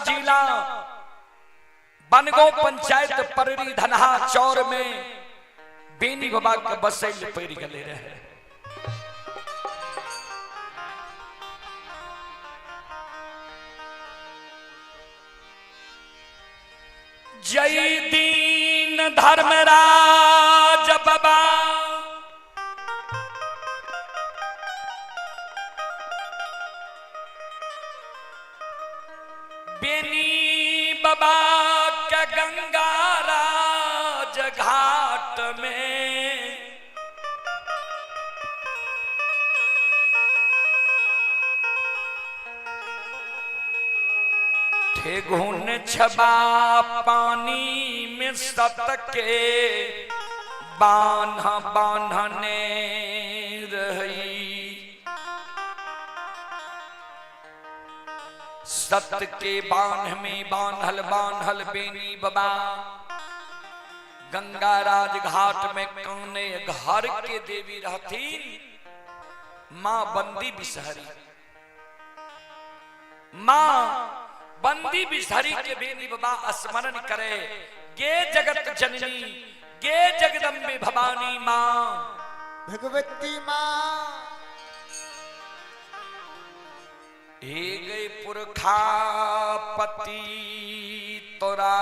जिला बनगांव पंचायत पररी धनहा चौर में बेनी बाबा के बसैल पड़ गए रहे। जय दीन धर्मराज बाबा बेनी बाबा के गंगा राज घाट में ठेगुन छबा पानी में सत के बान्ह बांधने रही। सत के बांध में बांधल बांधल बेनी बाबा गंगा राज घाट में कौने घर के देवी रहतीन मां बंदी बिसहरी। मां बंदी बिसहरी के बेनी बाबा स्मरण करे, गे जगत जननी गे जगदम्बे भवानी मां भगवती मां। हे गए पुरखापति तोरा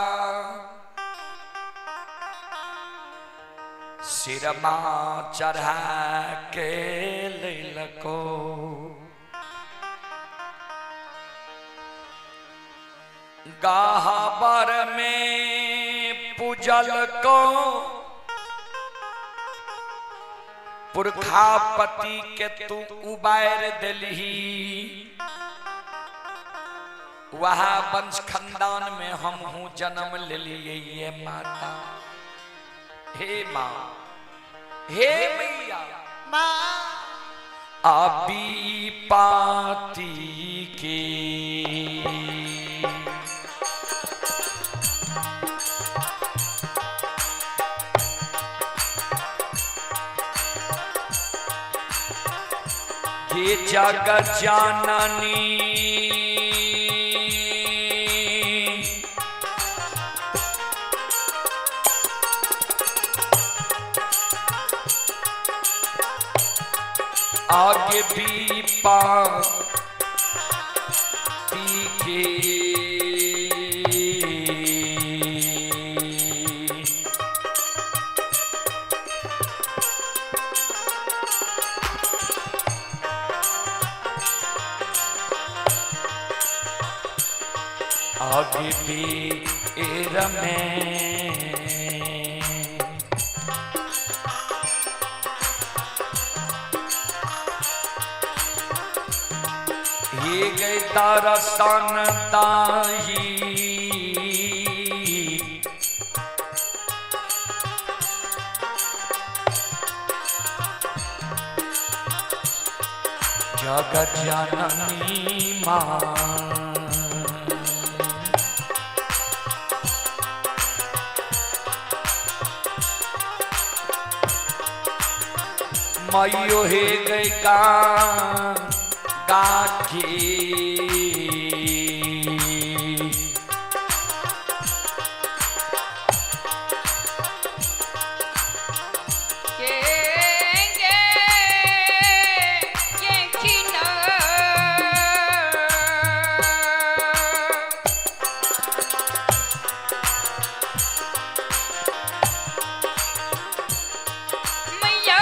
सिरमा चढ़ा के लैलको, गाहबर में पूजल को पुरखापति के तू उबार दिलही। वहाँ वंश खानदान में हम हूँ जन्म ले लिए ये माता। हे माँ, हे मैया माँ अभी पाती के ये जगत जननी आगे भी पाती के आगे भी में ये गए दरसन ताही जगत जननी मां। मयो हे गए गा गाके मैया।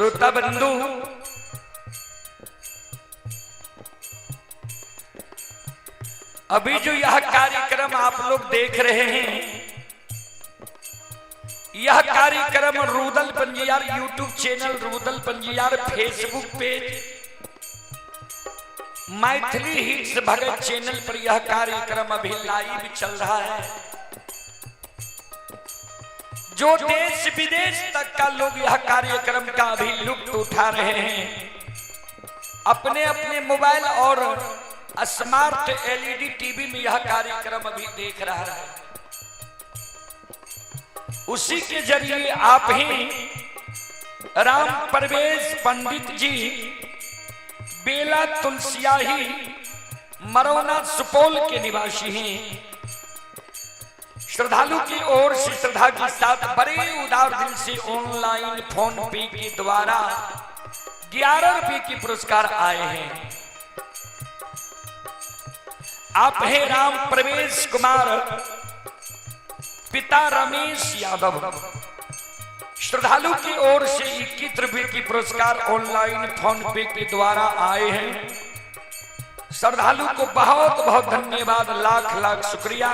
श्रोता बंधु, अभी जो यह कार्यक्रम आप लोग देख रहे हैं, यह कार्यक्रम Rudal Panjiyar YouTube channel, Rudal Panjiyar Facebook page, Maithili hits Bhagat channel पर यह कार्यक्रम अभी लाइव चल रहा है। जो देश विदेश तक का लोग यह कार्यक्रम का अभी लुत्फ उठा रहे हैं, अपने अपने मोबाइल और स्मार्ट एलईडी टीवी में यह कार्यक्रम अभी देख रहा है। उसी के जरिए आप ही राम परवेश पंडित जी, बेला तुलसियाही, मरौना सुपौल के निवासी हैं। श्रद्धालु की ओर से श्रद्धा के साथ बड़े उदार दिल से ऑनलाइन फोन पे के द्वारा 11 रुपए के पुरस्कार आए हैं। आप हैं राम प्रवेश कुमार, पिता रमेश यादव। श्रद्धालु की ओर से 21 रुपए की पुरस्कार ऑनलाइन फोन पे के द्वारा आए हैं। श्रद्धालु को बहुत बहुत धन्यवाद, लाख लाख शुक्रिया।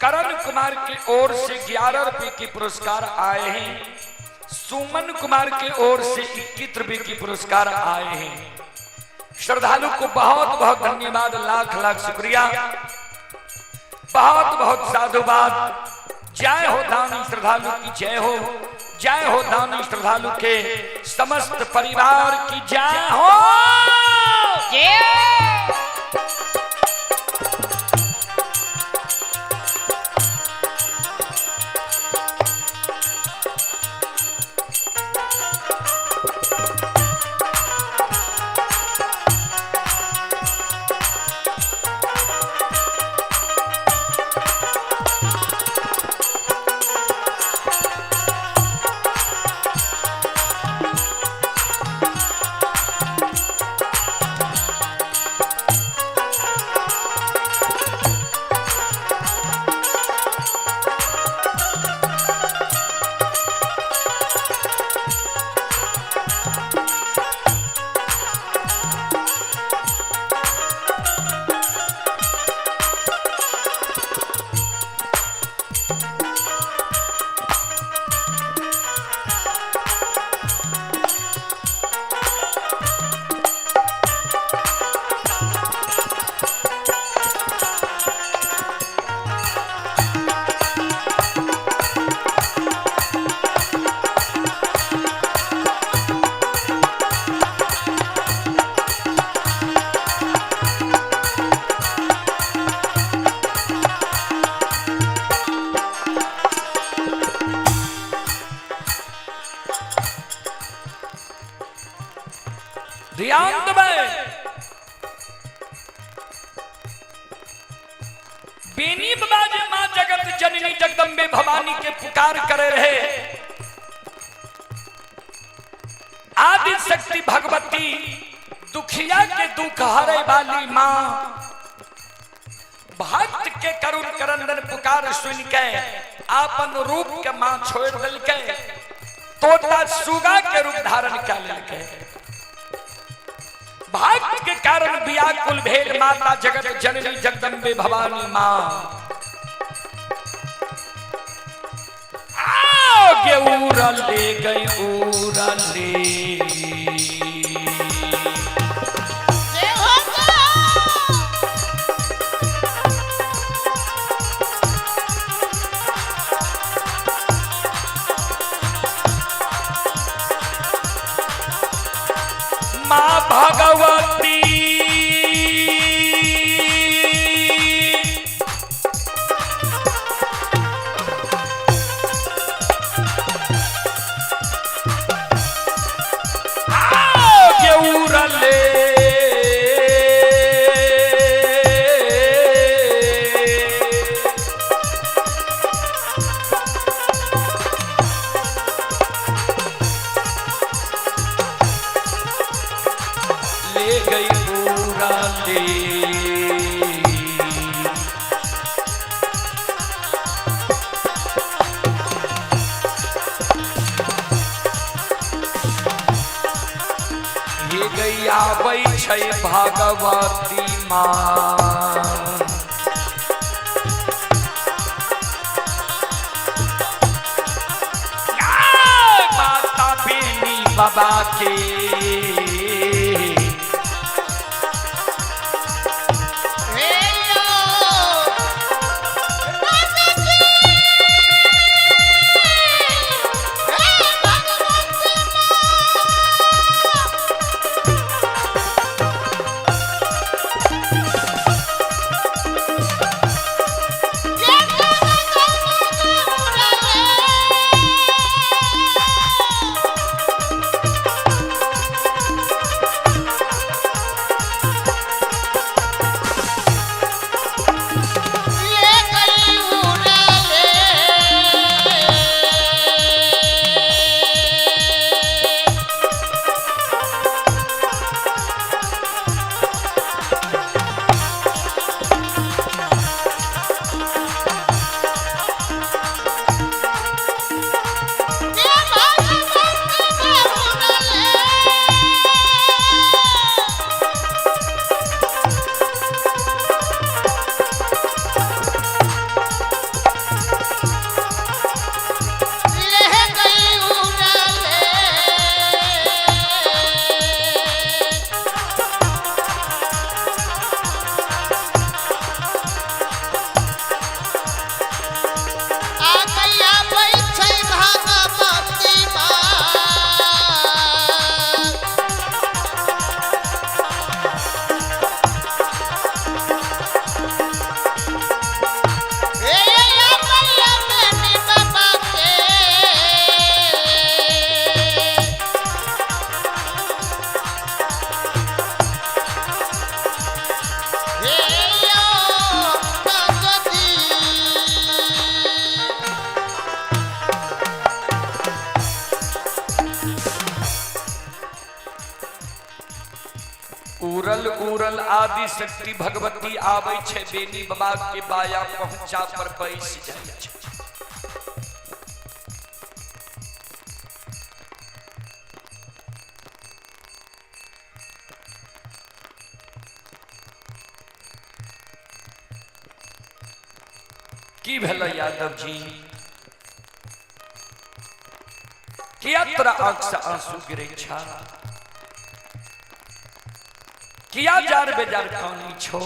करण कुमार की ओर से 11 रुपए के पुरस्कार आए हैं। सुमन कुमार की ओर से 21 रुपए के पुरस्कार आए हैं। श्रद्धालु को बहुत बहुत धन्यवाद, लाख लाख शुक्रिया, बहुत बहुत साधुवाद। जय हो दानी श्रद्धालु की जय हो, जय हो दानी श्रद्धालु के समस्त परिवार की जय हो। जय। ध्यान देबै, बेनी बाबा जे मां जगत जननी जगदम्बे भवानी के पुकार करे रहे, आदि शक्ति भगवती दुखिया के दुख हरे वाली मां, भक्त के करुण करंदन पुकार सुन के आपन रूप के मां छोड़ दिलके, तोता सुगा के रूप धारण कर लेलके। भक्त के कारण व्याकुल भेल माता जगत जननी जगदम्बे भवानी मां। आगे उड़ा ले गई उड़ा ले। जय हो। मां भगवती आगे उड़ा ले। ले गई पूरा ले। आबै छै भगवती माँ। माता बेनी बाबा के उड़ल उड़ल आदि शक्ति भगवती आबै छै, बेनी बाबा के बाया पहुंचा पर बैस जाइ छै। की भेलै यादव जी? किया तोरा आंख से आंसू गिरै छा? किया जार बेजार कानी छो?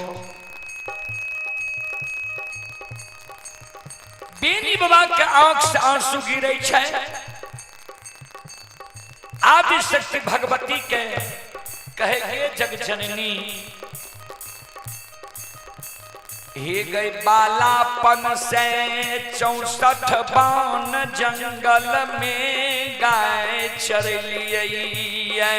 बेनी बाबा के आंख से आंसू गिरै छै। आदि शक्ति भगवती के कहे हे जग जननी, हे गई बालापन से 64 बान जंगल में गाय चरलिए।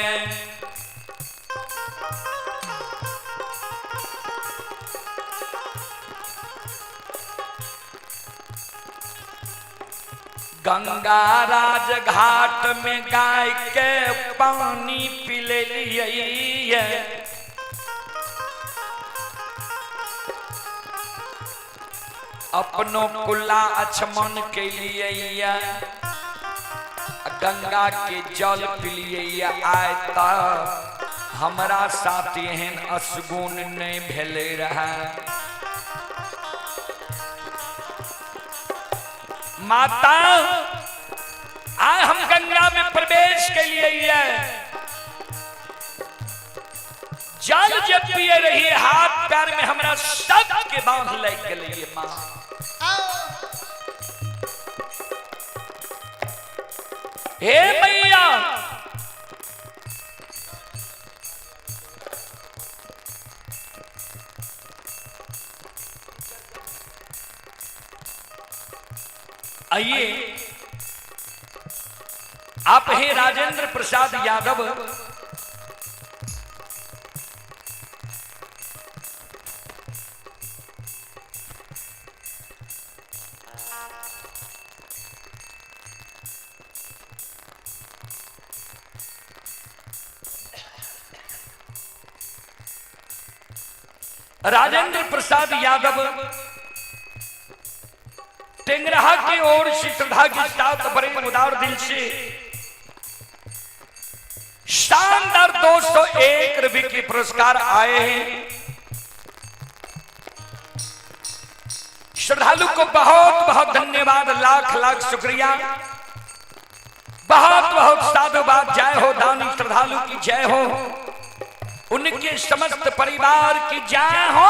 गंगा राज घाट में गाय के पानी पिले लिए। अपनो कुला अछमन के लिए गंगा के जल पिलिए। आय त हमरा साथ एहन असगुन नहीं भेले रहा। माता आय हम गंगा में प्रवेश के लिए जल जब पिए रही हाथ पैर में हमरा सब के बांध लग गए मां। हे मैया, आइए आप हैं राजेंद्र प्रसाद यादव, राजेंद्र प्रसाद यादव टेंगराहा की ओर से श्रद्धा के साथ बड़े उदार दिल से 100 शानदार 201 रुपए के पुरस्कार आए हैं। श्रद्धालु को बहुत बहुत धन्यवाद, लाख लाख शुक्रिया, बहुत बहुत साधुवाद। जय हो दानी श्रद्धालु की जय हो, उनके समस्त परिवार की जय हो।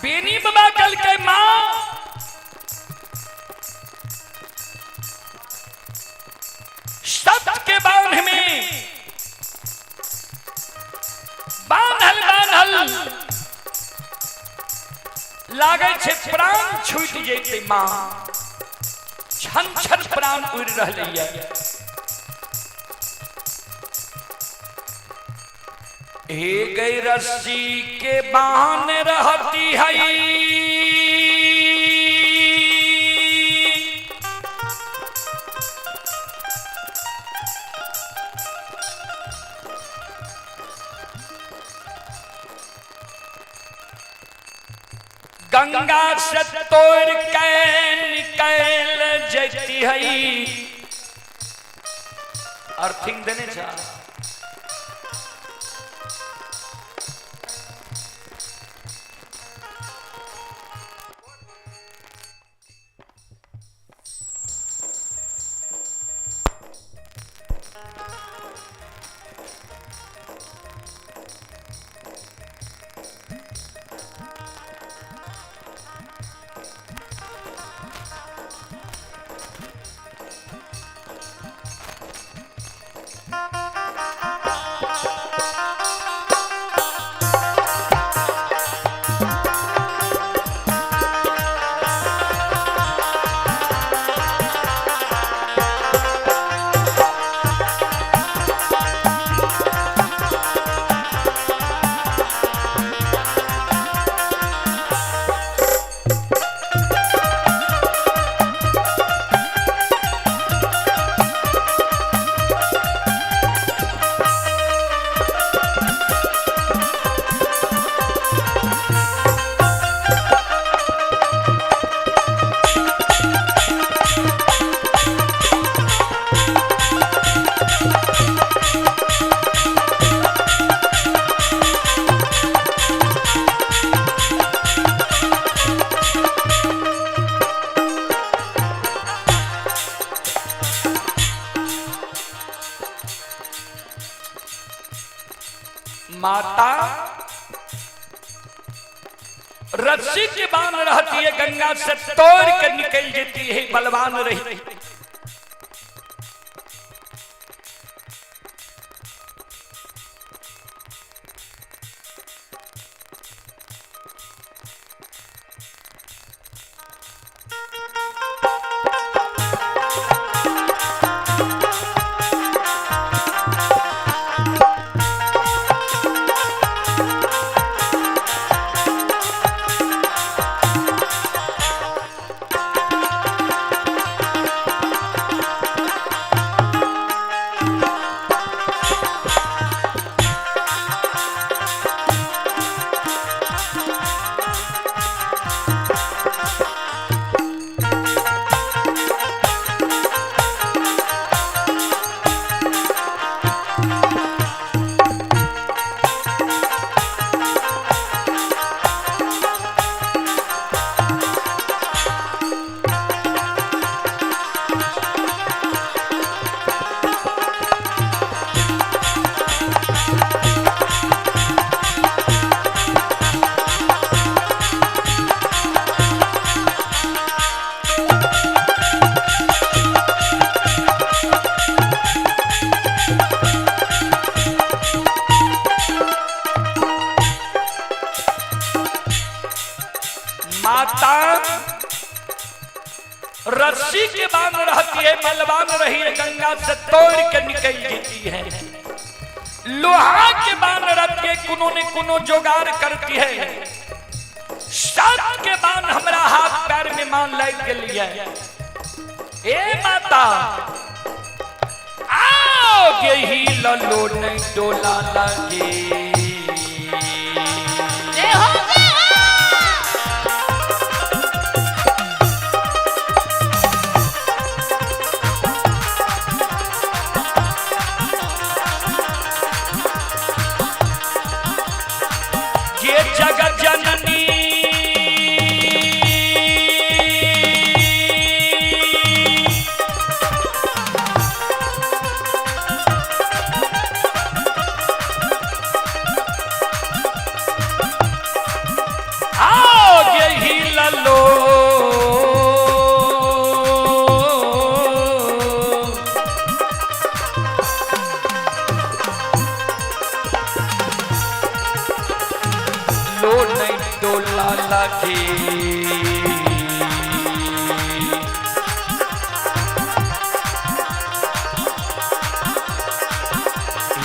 बेनी बाबा कल के मां सत के बांध में बांधल बांधल लागे छे प्राण छूट जैते मां, छन छन प्राण उड़ रहले ये। हे गई रस्सी के बांध रहती है, गंगा से तोड़ के निकल जैती है। अर्थिंग देने जा माता रस्सी के बांध रहती है, गंगा से तोड़ कर निकल जाती है, बलवान रही। माता रस्सी के बांध रहती है, मलबान रही है, गंगा से तोड़ के निकल जाती है। लोहा के बांध रहती है, कुनो ने कुनो जोगाड़ करती है। सब के बांध हमरा हाथ पैर में मान लग के लिए। ए माता आओ के ही ललो नहीं डोला लगे। जय हो जय हो। ये जगत जननी आओ यही ललो लो नहीं डोला लगे।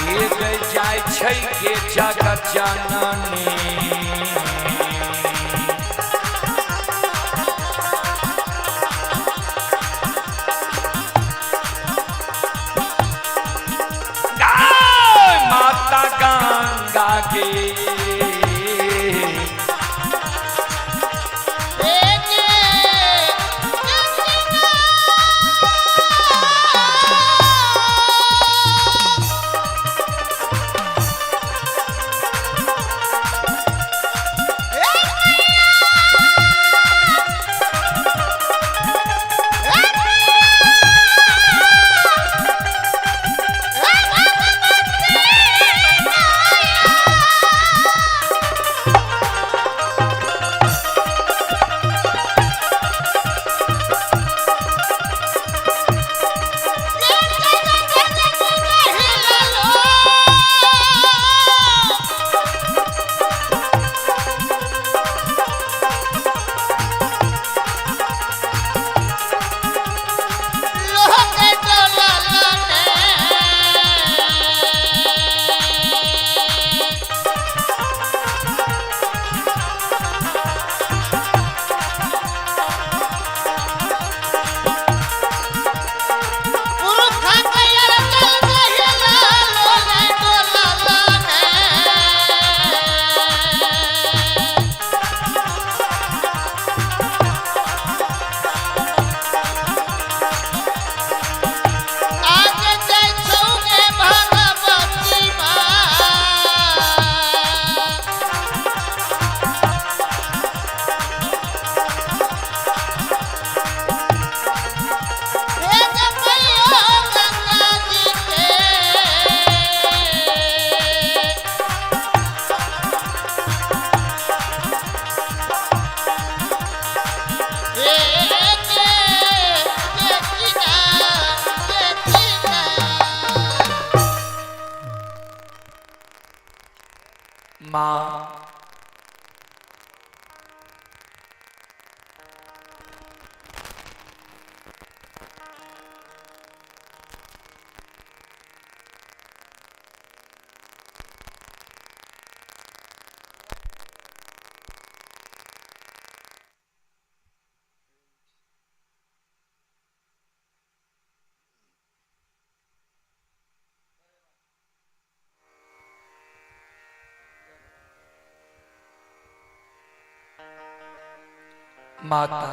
हे गई जाय छै के जगत जननी। गाय माता गंगा के माँ माता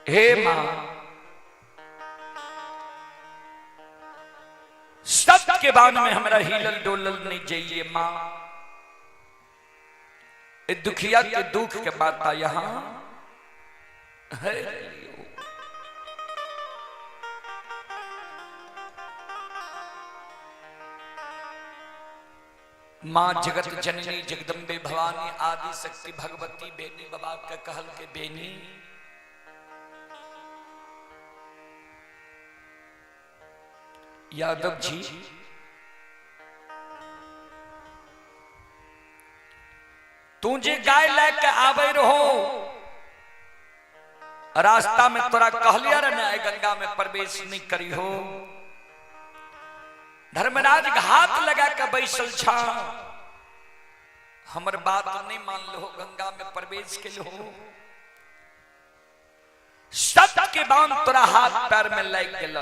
हे माँ सबके बाद में हमरा हिलल डोलल नहीं जाइए माँ। ए दुखिया के दुख के माता यहाँ है। माँ जगत जननी जगदम्बे भवानी आदि शक्ति भगवती बेनी बाबा के कहल के बेनी यादव जी तू जे गाय लए के आबै रहो, रास्ता में तोरा कहलिया रे ने गंगा में प्रवेश नहीं करी हो। धर्मराज घात लगा के बैसल छा, हमर बात नहीं मान लो, गंगा में प्रवेश के लो। सत के बांध तोरा हाथ पैर में लग गेलो।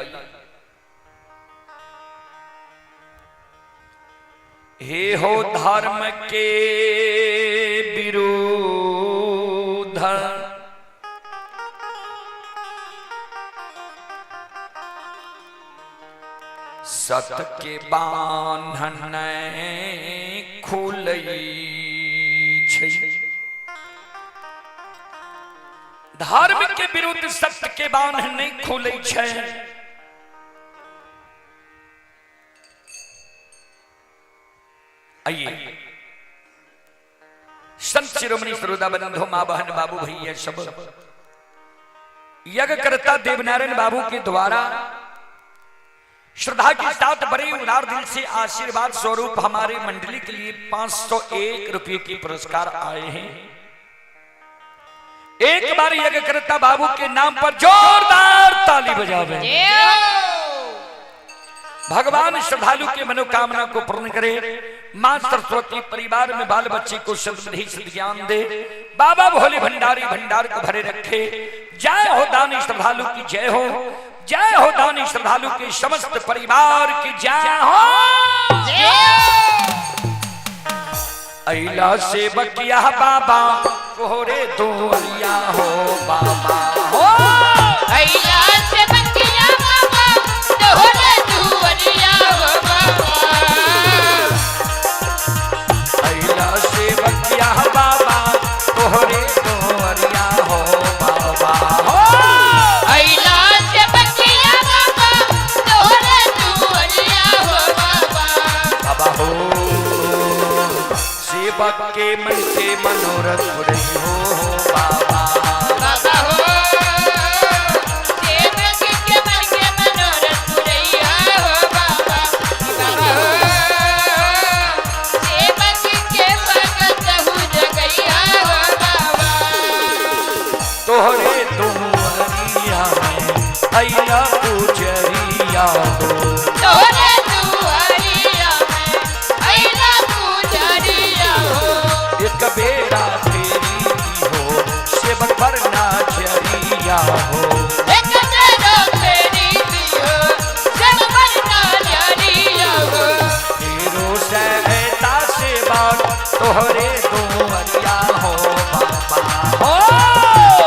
हे हो धर्म के विरुद्ध सत के बांधन खुलई छै। धर्म के विरुद्ध सत्य के बांध नहीं खुलै छै। आइए संत शिरोमणि श्रोता बंधु, माँ बहन बाबू भैया सब, यज्ञकर्ता देवनारायण बाबू के द्वारा श्रद्धा के साथ बड़े उदार दिल से आशीर्वाद स्वरूप हमारे मंडली के लिए 501 रुपये के पुरस्कार आए हैं। एक बार यज्ञकर्ता बाबू के नाम पर जोरदार ताली बजावे। भगवान श्रद्धालु के मनोकामना को पूर्ण करे। मां सरस्वती परिवार में बाल बच्चे को सद्बुद्धि सद्ज्ञान दे। बाबा भोले भंडारी भंडार को भरे रखे। जय हो दानी श्रद्धालु की जय हो। जय हो दानी श्रद्धालु के समस्त परिवार की जय हो। अला से बकिया बाबा कोहरे दुआरिया हो बाबा हो। अला से बकिया बाबा कोहरे दुआरिया हो बाबा। अला से बकिया बाबा कोहरे दुआरिया हो बाबा हो। अला से बकिया बाबा कोहरे दुआरिया हो बाबा। बाबा हो सेवक के मन के मनोरथ पुरई हो बाबा। बाबा हो सेवक के मन के मनोरथ पुरैया हो बाबा। बाबा हो सेवक के भगत हु जगैया हो बाबा। तोहरे दुआरिया में अइला पुजरिया हो। तोहरे दुआरिया में अइला पुजरिया हो। एक बेरा फेरी हो सेवक पर नाचरिया हो। एक बेरा फेरी हो सेवक पर नाचरिया हो। फेरो सहता सेवक तोहरे दुआरिया हो बाबा हो।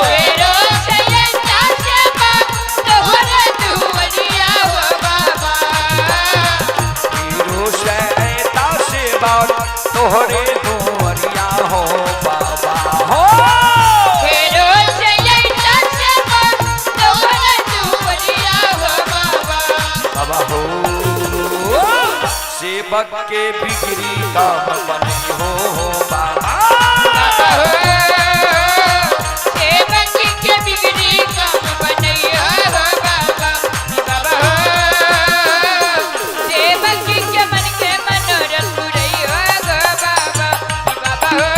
फेरो सहता सेवक तोहरे दुआरिया हो बाबा। फेरो सहता सेवक तोहरे दुआरिया हो बाबा हो। फेरो सहता सेवक तोहरे दुआरिया हो बाबा। बाबा हो सेवक के बिगड़ी काम बनी हो बाबा। बाबा हो सेवक के बिगड़ी काम बनैया हो बाबा। बाबा हो सेवक के मन के मनोरथ पुरैया हो बाबा। बाबा हो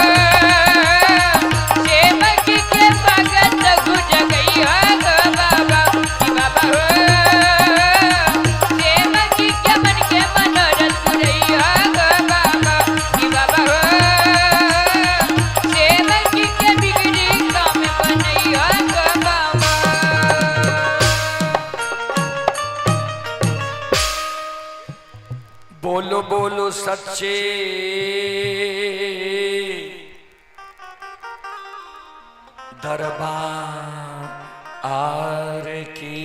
सेवक के भगत गुजगैया हो बाबा। बाबा हो सेवक के मन के मनोरथ पुरैया हो बाबा। बाबा हो सेवक के बिगड़ी काम बनैया हो बाबा। बोलो बोलो सच्चे दरबार की।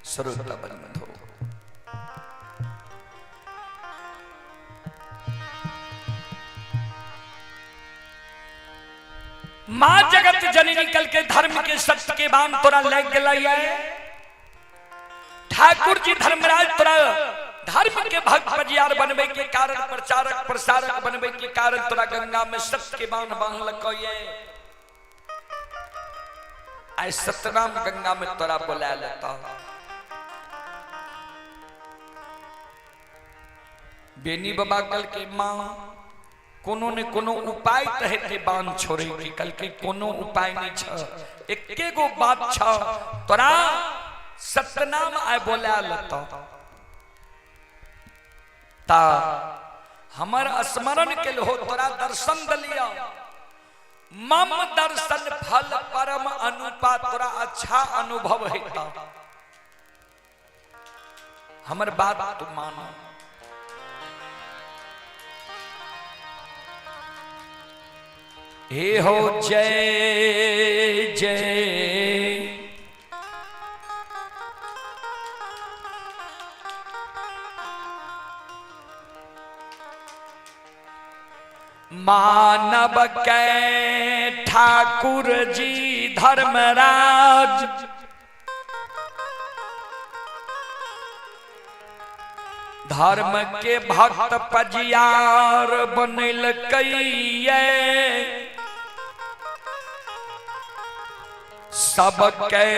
श्रोता बंधो, मां जगत जननी कल के धर्म के सत्य के बाम तोरा लग गया है। ठाकुर जी धर्मराज तोरा धर्म के भक्त बजियार बनबे के कारण, प्रचारक प्रसारक बनबे के कारण तोरा गंगा में सत्य के बांध बांधलक ये। आइ सतनाम गंगा में तोरा बोला लेता। बेनी बाबा कहलकै माँ कोनो ने कोनो उपाय तऽ हेतै बान्ह छोड़ै के। कहलकै कोनो उपाय नहि छ, एके गो बात छ, तोरा सतनाम आइ बोला लेतौ ता हमर स्मरण केलहो, तोरा दर्शन दलिया, मम दर्शन फल परम अनुपा, तोरा अच्छा अनुभव हेता, हमर बात तू माना। हे हो जय जय मानव के ठाकुर जी धर्मराज, धर्म के भक्त पजियार बनलकै, सबके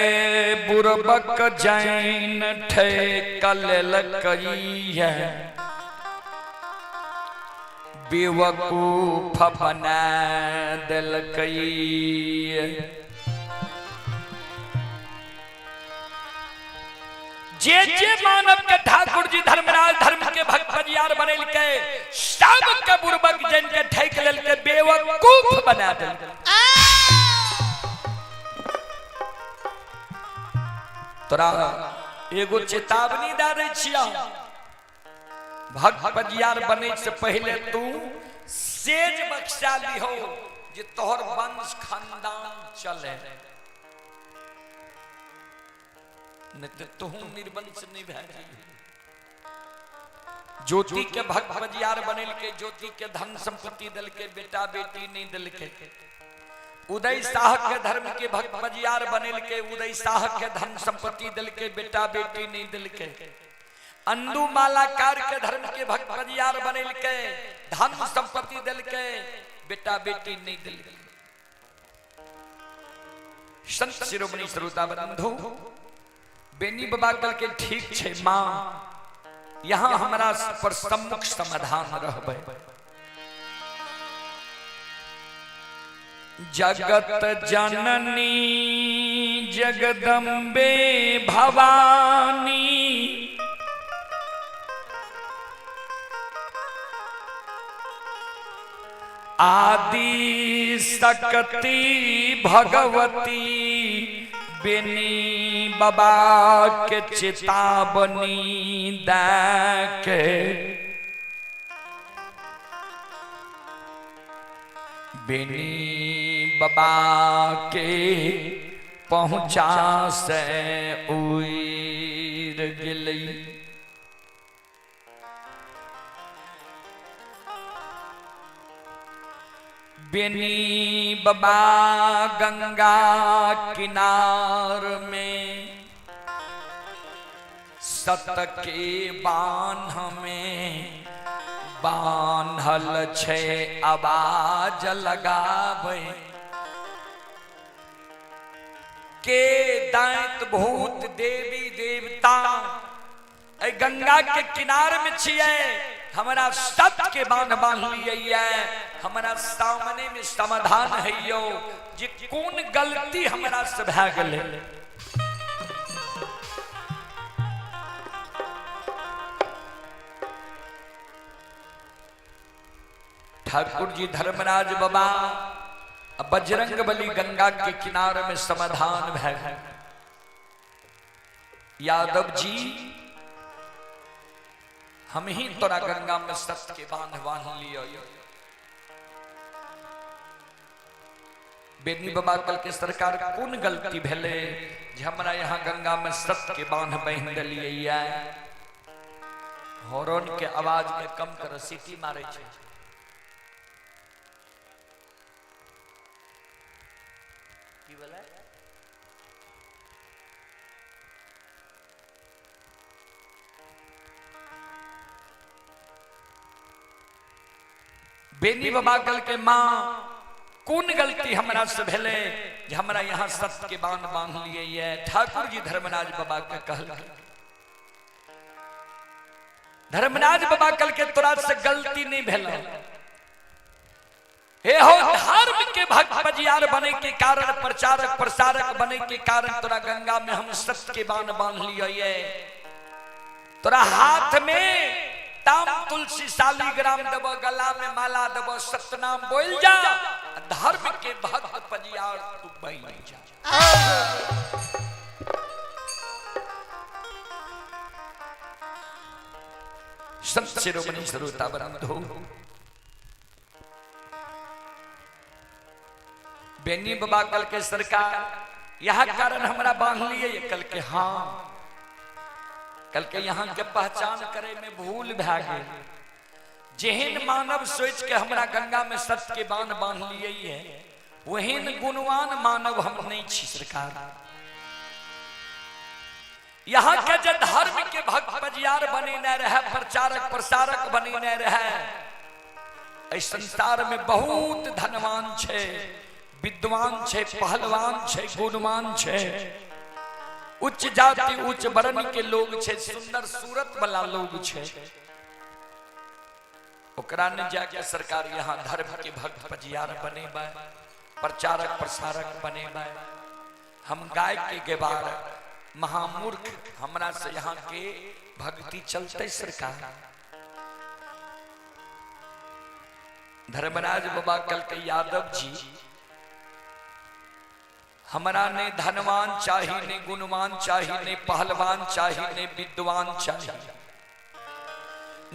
बुरबक जैन ठेकल लकैये, बेवकूफ बना देलकै। जे जे मानव के ठाकुर जी धर्मराज धर्म के भक्त पजियार बनेलकै, सबके बुरबक जैन के ठेक लेलकै, बेवकूफ बना देलकै। तोरा एगो चेतावनी दे दै छियौ, भक्त पजियार बने से पहले तू सेज बख्शा लिहो जे तोहर वंश खानदान चले, नहीं तो तू निर्वंश नहीं भए जइहो। ज्योति के भक्त पजियार बनेलकै, ज्योति के धन संपत्ति देलकै, बेटा बेटी नहीं देलकै। उदय शाह के धर्म के भक्त पजियार बनेलकै, उदय शाह के धन संपत्ति देलकै, बेटा बेटी नहीं देलकै। अंदू मालाकार के धर्म के भक्त पजियार बनेलकै, धन संपत्ति देलकै, बेटा बेटी नहीं देलकै। संत शिरोमणि श्रोता बंधु, बेनी बाबा कहलकै ठीक छै माँ, यहाँ हमरा पर सम्मुख समाधान रहबै। जगत जननी जगदम्बे भवानी, आदि शक्ति भगवती, बेनी बाबा के चेतावनी दे बेनी बाबा के पहुँचा से उड़ गेलै। बेनी बाबा गंगा किनार में सत के बान्ह में बान्हल छै आवाज लगाबै के दैत भूत देवी देवता एहि गंगा के किनार में छियै, हमरा सत के बांध बांध लियै, हमरा सामने में समाधान है यो जे कोन गलती हमरा से भए गेलै। ठाकुर जी धर्मराज बाबा बजरंग बली गंगा के किनारे में समाधान भए गेल। यादव जी हम ही तोरा गंगा में सत के बांध बांध लियो। बेनी बाबा कल के सरकार कोन गलती भेले जे हमरा यहाँ गंगा में सत के बांध बांध दिलियै। हॉर्न के आवाज के कम कर, सीटी मारे छै। की बोले? बेनी बाबा कल के माँ कोन गलती हमरा से भेले जे हमरा यहाँ सत के बांध बांध लिए। ठाकुर जी धर्मराज बाबा के कहल धर्मराज बाबा कल के तोरा से गलती नहीं भेल। हे हो, धर्म के भक्त बजियार बने के कारण, प्रचारक प्रसारक बने के कारण तोरा गंगा में हम सत्य के बाण बांध लिये। तोरा हाथ में ताम तुलसी शालिग्राम देब, गला में माला देब, सतनाम बोल जा, धर्म के भक्त बजियार तू बन जा। संत शिरोमणि श्रोता बंधु, बेनी बाबा कल के सरकार यह कारण हमरा बांध लिए। कल के हाँ, कल के यहाँ के पहचान करे में भूल भै गेल। जेहन मानव सोच के हमरा गंगा में सत्य के बांध बांध लिए है, वहन गुणवान मानव हम नहीं छी सरकार। यहाँ के जे धर्म के भक्त बजियार बने न रहे, प्रचारक प्रसारक बने न रहे, एहि संसार में बहुत धनवान छे, विद्वान छे, पहलवान छे, गुणवान छे, उच्च जाति उच्च वर्ण के लोग छे, सुंदर सूरत वाला लोग छे, ओकरा ने जाके सरकार यहाँ धर्म के भक्त बजियार बनेबै, प्रचारक प्रसारक बनेबै। हम गाय के गेबार महामूर्ख, हमरा से यहाँ के भक्ति चलते सरकार। धर्मराज बाबा कल के यादव जी, हमरा ने धनवान चाही, ने गुणवान चाही, ने पहलवान चाही, ने विद्वान चाही,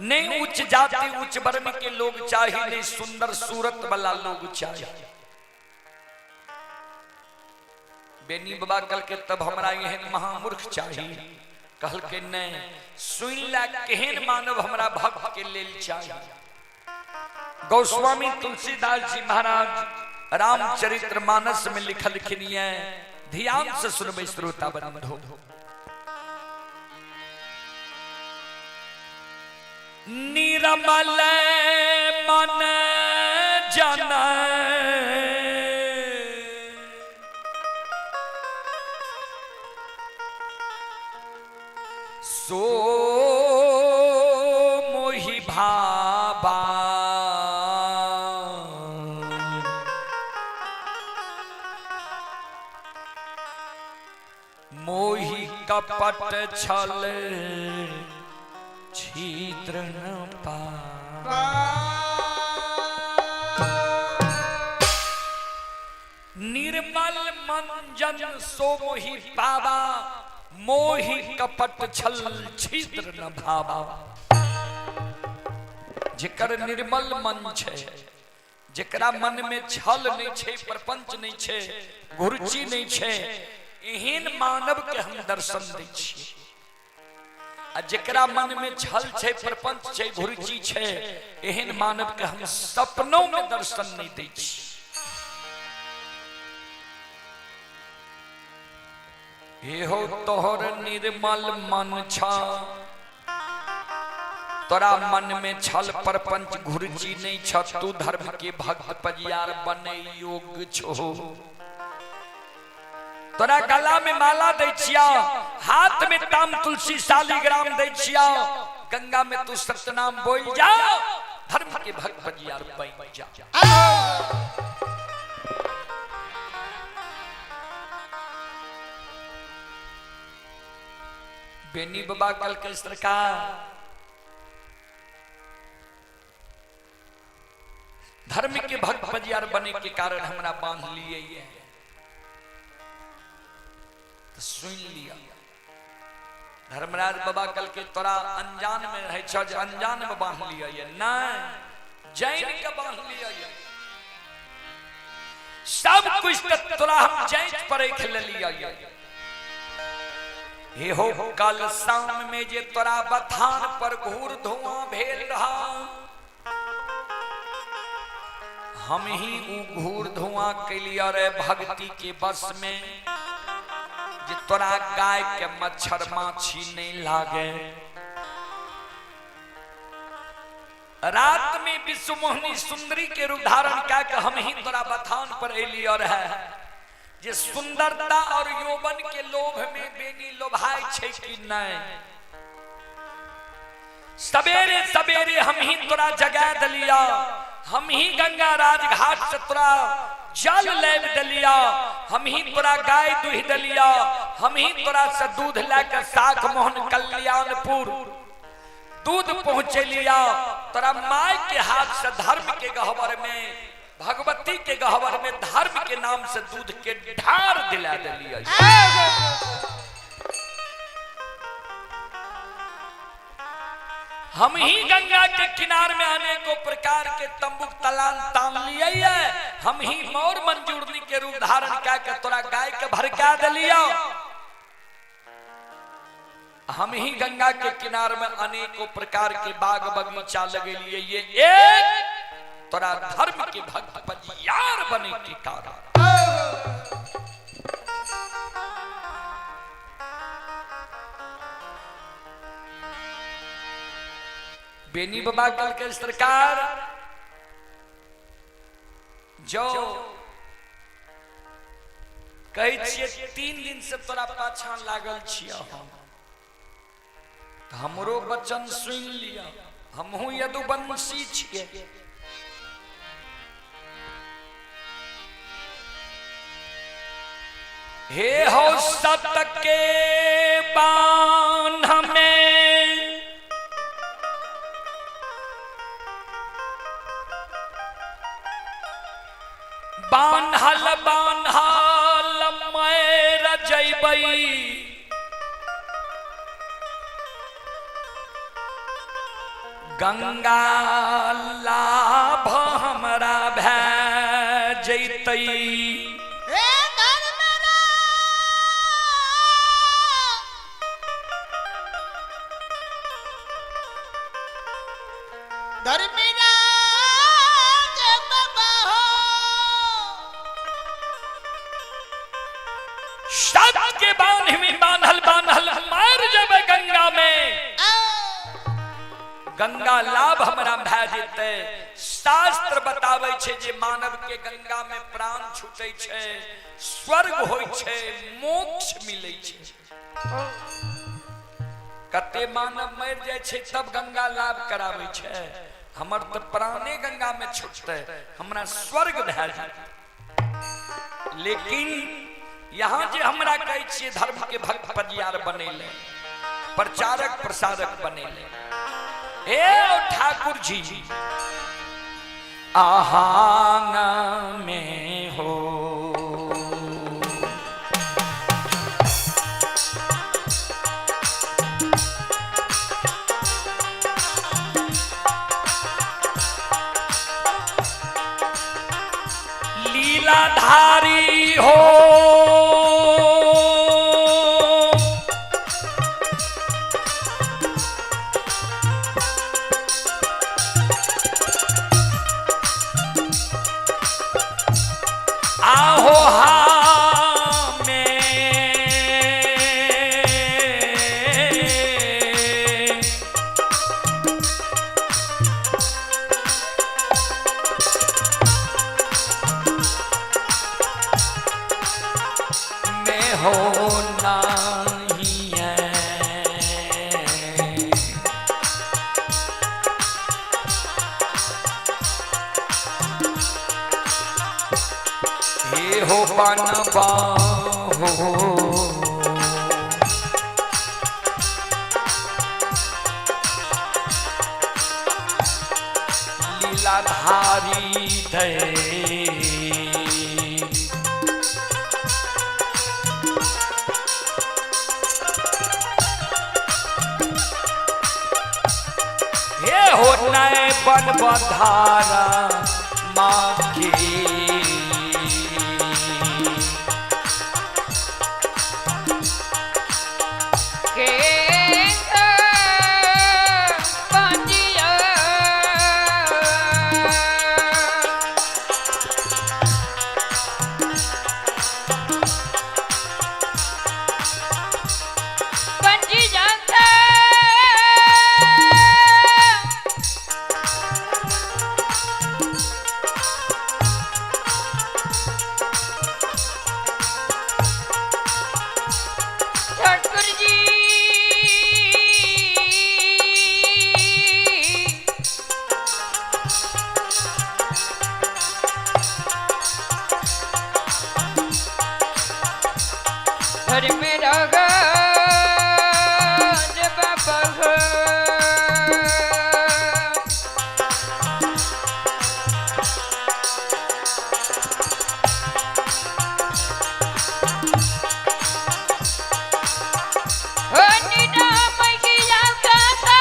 ने उच्च जाति उच्च वर्ण के लोग चाही, ने सुंदर सूरत वाला लोग चाही। बेनी बाबा कल के तब हमरा एहन महामूर्ख चाही। कहल के नहीं, सुन ला केहन मानव हमरा भक्त के लेल चाही। गोस्वामी तुलसीदास जी महाराज रामचरित्र मानस में लिखलखिन ये, ध्यान से सुनबै श्रोता बंधु। निर्मल मन जन सो मोहि भाबा, मोहि कपट छल छिद्र न पा। निर्मल मन जन सो मोहि पावा, मोहि कपट छल छिद्र न भावा। जेकर निर्मल मन छे, जेकरा मन में छल नहीं छे, प्रपंच नहीं छे, घुरची नहीं छे, एहन मानव के हम दर्शन दै छियै। आ जेकरा मन में छल छे, प्रपंच छे, घुरची छे, एहन मानव के हम सपनों में दर्शन नहीं दै छियै। एहो तोहर निर्मल मन छा, तोरा मन में छल प्रपंच घुरची नहीं छ, तू धर्म के भक्त पजियार बने योग्य छो। तोरा गला में माला दै छिया, हाथ में ताम तुलसी शालिग्राम दै छिया, गंगा में तू सतनाम बोल जा, धर्म के भक्त पजियार बन जा। बेनी बाबा कल के सरकार धर्म के भक्त बजियार बने के कारण हमरा बांध लिए ये तो सुन लिया। धर्मराज बाबा कल के तोरा अनजान में रहे छ, अनजान में बांध लिया ये नहीं, जैन के बांध लिया ये सब कुछ तोरा हम जैन पर खेल लिया ये। हे हो कल शाम में जे तोरा बथान पर घूर धुआं भेल रहा, हम ही उ घूर धुआं के लिए रे भक्ति के बस में, जे तोरा गाय के मच्छर माछी नहीं लागे। रात में विश्व मोहिनी सुंदरी के रूप धारण कऽ हम ही तोरा बथान पर एलियो रहे, जे सुंदरता और यौवन के लोभ में बेनी लोभाय छै कि नहीं। सवेरे सवेरे हम ही तोरा जगा दलिया, हम ही गंगा राजघाट से तोरा जल लाबि दलिया, हम ही तोरा गाय दुहि दलिया, हम ही तोरा से दूध लए साख मोहन कल्याणपुर दूध पहुंचेलिया। तोरा माय के हाथ से धर्म के गहवर में, भगवती के गहवर में धर्म के नाम से दूध के ढार दिला दिलिया। हम ही गंगा के किनार में अनेकों प्रकार के तंबू तलान तान लिए, हम ही मोर मंजूरनी के रूप धारण कह के तोरा गाय के भरका दिलिया। हम ही गंगा के किनार में अनेकों प्रकार के बाग बगीचा लगेलिए, ये एक तोरा धर्म के भक्त पजियार बने के कारण। बेनी बाबा कल के सरकार जो कहै छियै 3 दिन से तोरा पाछा लागल छियै हम, हमरो वचन सुनि लिअ, हमहूँ यदुवंशी छियै। हे हो सत के बान्ह में बान्हल बान्हल मैर जैबै, गंगा लाभ हमरा भए जैतै। सत के बान्ह में बान्हल बान्हल मार जबै गंगा में, गंगा लाभ हमरा भए जेतै। शास्त्र बताबै छै जे मानव के गंगा में प्राण छूटै छै, स्वर्ग होइ छै, मोक्ष मिलै छै। कते मानव मरि जाइ छै तब गंगा लाभ कराबै छै, हमर तऽ प्राणे गंगा में छूटतै, हमरा स्वर्ग भए जेतै। लेकिन यहाँ जे हमरा कहै छियै धर्म के भक्त पजियार बनेले, प्रचारक प्रसारक बनेले, हे ठाकुर जी आहांग में हो लीलाधारी हो, आहो में में हो नाही है। हे हो बनबा हो लीलाधारी दे, हे हो नए बन बधारा माँ के। धर्म राज बाबा हो। ओ निदा मैया गाता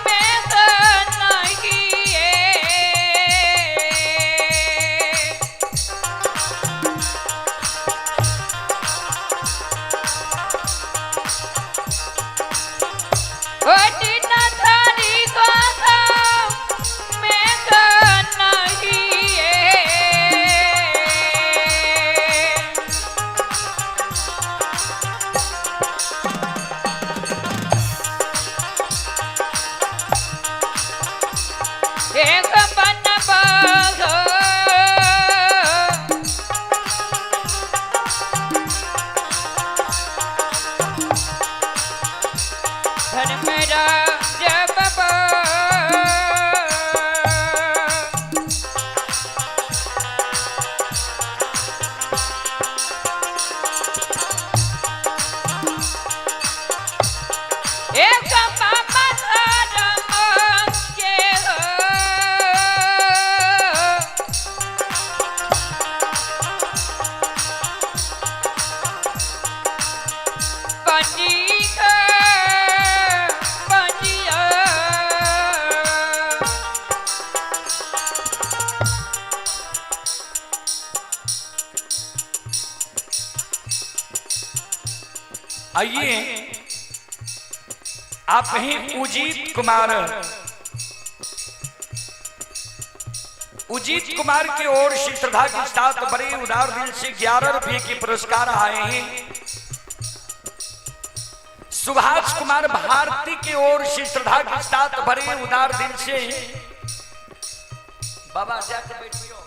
मैं तो नहीं है। ओ निदा थारी गाता मैं तो नहीं है। एक बन बाघ धर्मराज बाबा। एक बाबा धर्म के हो। बनी का बनिया। आइए आप ही उजीत कुमार, उजीत कुमार की ओर से श्रद्धा के साथ बड़े उदार दिल से 11 रुपए के पुरस्कार आए हैं। सुभाष कुमार भारती की ओर से श्रद्धा के साथ बड़े उदार दिल से बाबा जाके बैठियो।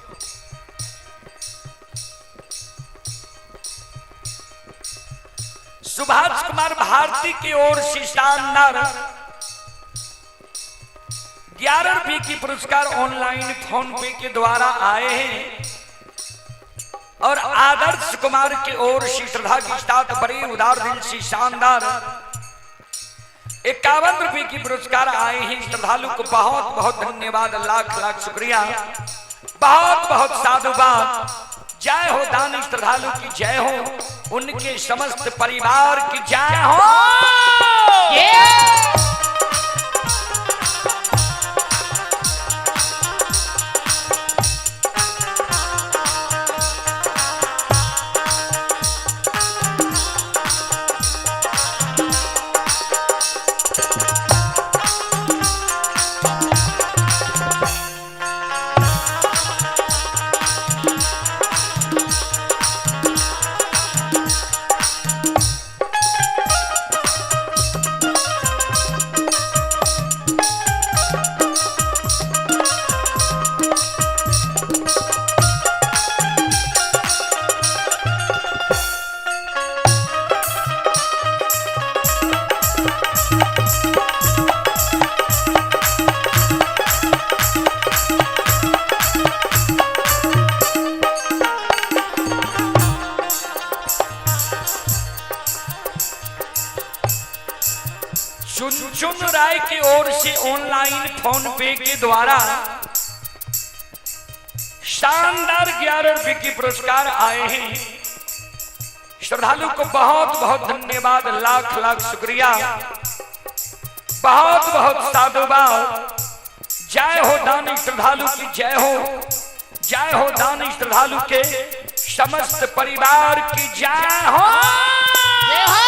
सुभाष कुमार भारती की ओर से शानदार 11 रुपए की पुरस्कार ऑनलाइन फोन पे के द्वारा आए हैं। और आदर्श कुमार की ओर से श्रद्धा के साथ बड़े उदार दिल से शानदार 51 रुपए की पुरस्कार आए हैं। श्रद्धालु को बहुत बहुत धन्यवाद, लाख लाख शुक्रिया, बहुत बहुत साधुवाद। जय हो दानी श्रद्धालु की जय हो, उनके समस्त परिवार की जय हो। चुन चुन राय की ओर से ऑनलाइन फोन पे के द्वारा शानदार 11 रुपए के पुरस्कार आए हैं। श्रद्धालु को बहुत बहुत धन्यवाद, लाख लाख शुक्रिया, बहुत बहुत साधुवाद। जय हो दानी श्रद्धालु की जय हो, जय हो दानी श्रद्धालु के समस्त परिवार की जय हो। जय हो।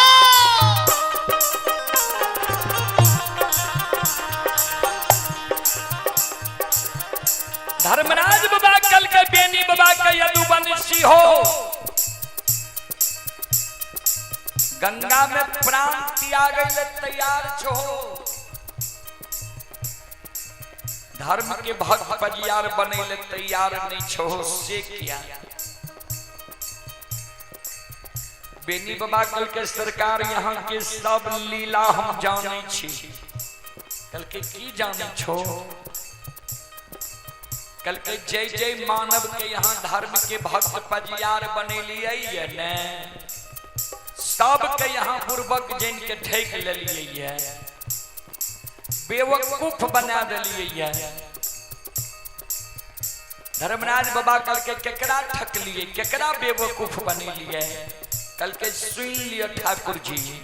धर्मराज बाबा कल के बेनी बाबा के यदुवंशी हो, गंगा में प्राण त्याग तैयार छो, धर्म के भक्त पजियार बने तैयार नहीं छो, से किया बेनी बाबा कल के सरकार यहाँ के सब लीला हम जाने छी। कल के की जाने छो? कल के जय जय मानव के यहाँ धर्म के भक्त पजियार बने लिए ने। सबके यहाँ बुर्बक जन के ठेक लेलिए है, बेवकूफ बना दिलिए है। धर्मराज बाबा कल के केकरा ठकलिए, केकरा बेवकूफ बनेलिए? कल के सुन लियो ठाकुर जी,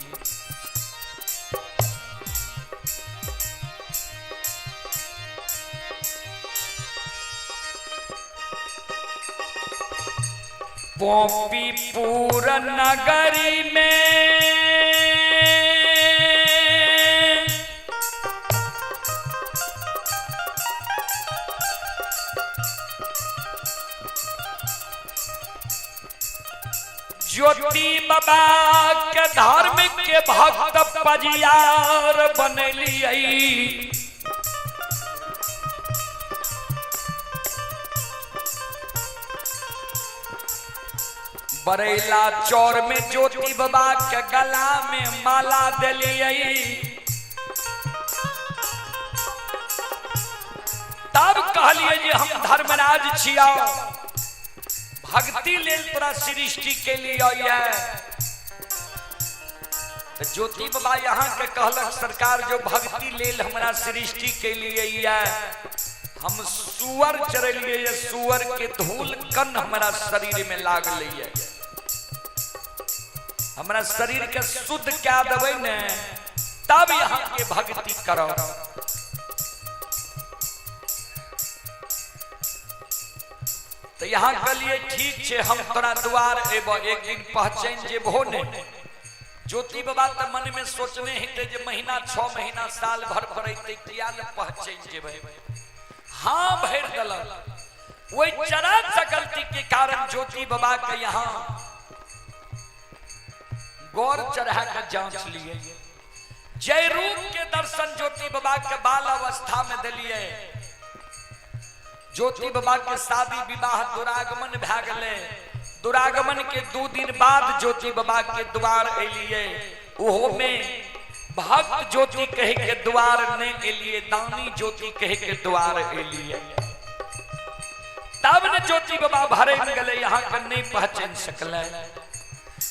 पोपीपुर नगरी में ज्योति बाबा के धर्म के भक्त पजियार बनलिए। बरेला चौर में ज्योति बाबा के गला में माला दिलिए। तब कहलिए जे हम धर्मराज छिया, भक्ति लेल तोरा सृष्टि के लिए ये। तो ज्योति बाबा यहाँ के कहलक सरकार जो भक्ति लेल हमरा सृष्टि के लिए ये, हम सुअर चरलिए ये, सुअर के धूल कन हमरा शरीर में लागल ये, हमरा शरीर के शुद्ध क्या देबै ने तब यहाँ के भक्ति करो। तो यहाँ कहलिए ठीक छे, हम तोरा द्वार एबो, एक दिन पहचान जेबहो ने। ज्योति बाबा तो मन में सोचने हेतै जे महीना 6 महीना साल भर पर अइतै, किया ने पहचान जेबै। हाँ भरि देलक। वही जरा सा गलती के कारण ज्योति बाबा के यहाँ गौर चढ़ा के जांच लिए। जय रूप के दर्शन ज्योति बाबा के बाल अवस्था में दिलिए। ज्योति बाबा के शादी विवाह दुरागमन भए गेलै। दुरागमन के 2 दिन बाद ज्योति बाबा के द्वार एलिए। ओहो में भक्त ज्योति कहे के द्वार नहीं एलिए, दानी ज्योति कहे के द्वार एलिए। तब न ज्योति बाबा भरे गले, यहाँ के नहीं पहचान सकले।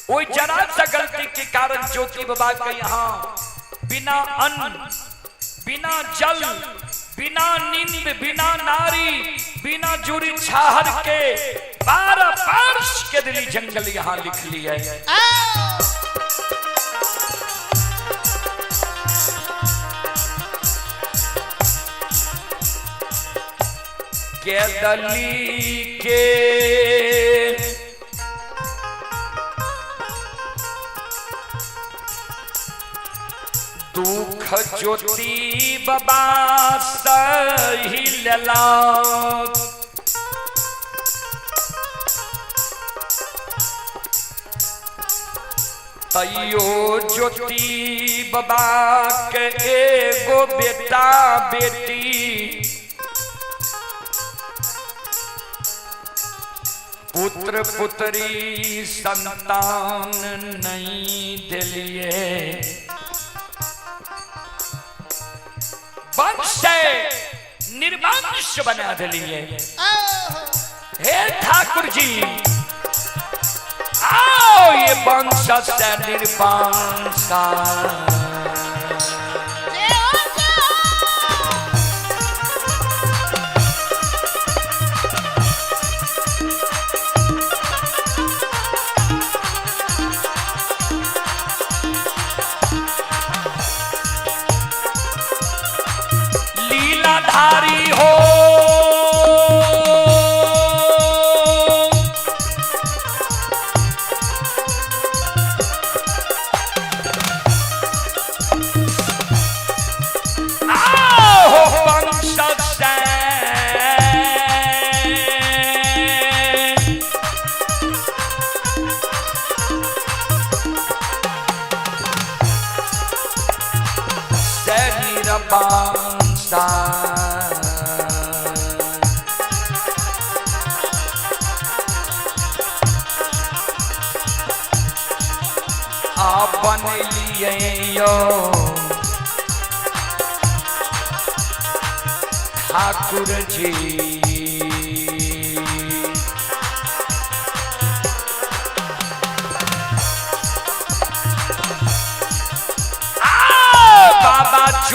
वही जरा सा गलती के कारण ज्योति बाबा के यहाँ बिना अन्न, बिना जल, बिना नींद, बिना नारी, बिना जुरी छाहर के 12 वर्ष के दिली जंगल यहाँ लिख लिया। के दली के दुख ज्योति बाबा सही लेला, तैयो ज्योति बाबा के एगो बेटा बेटी, पुत्र पुत्री संतान नहीं दिलिए। वंश निर्वंश बना दिलिए। हे ठाकुर जी आओ, ये वंश से निर्वंशा। लीलाधारी हो, आओ वंश से निरपांसा। आपन लिए यो ठाकुर जी,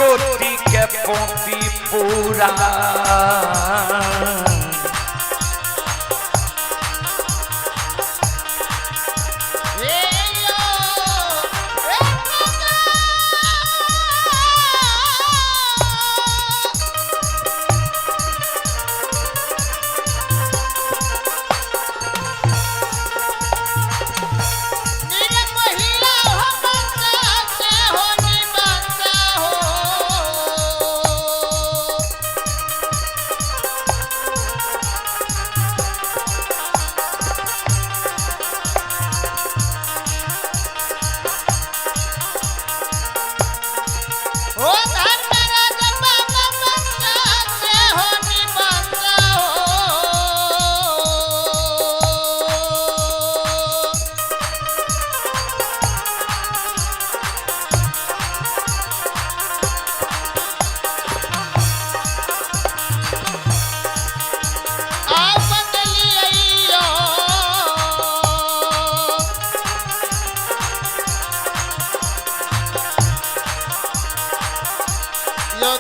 ज्योति के पोपी पूरा।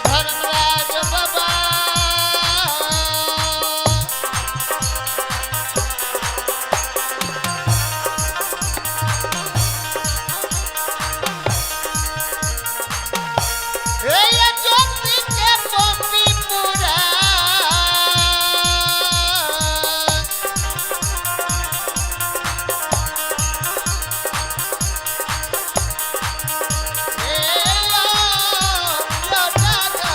धर्मराज बाबा। हे ये ज्योति के पपी पूरा। हे यो यो दादा।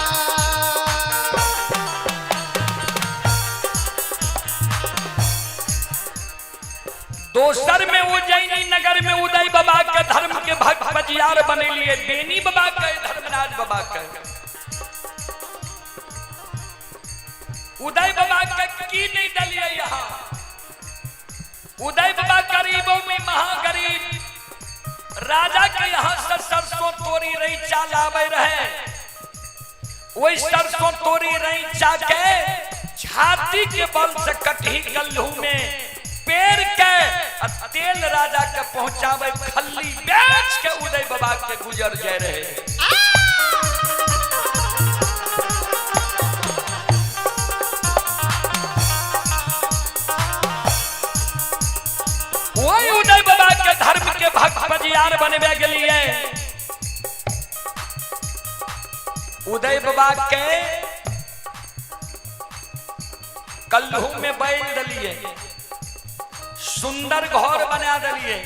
दोसर में उज्जैनी नगर में उदय बाबा के धर्म के भक्त बजियार बनेलिए, बेनी बाबा के, धर्मराज बाबा के। उदय बाबा के की नहीं दलिए यहाँ। उदय बाबा गरीबों में महागरीब, राजा के यहाँ से सरसों तोरी रही चाल आवे रहे, वही सरसों तोरी रही चा के छाती के बल से कटही गल्लू में पेड़ के आ तेल राजा के पहुंचावे, खल्ली बेच के उदय बाबा के गुजर जाए रहे। वही उदय बाबा के धर्म के भक्त बजियार बनवे के लिए उदय बाबा के कल्लू में बैल दलिए, सुंदर घर बना दिलिए,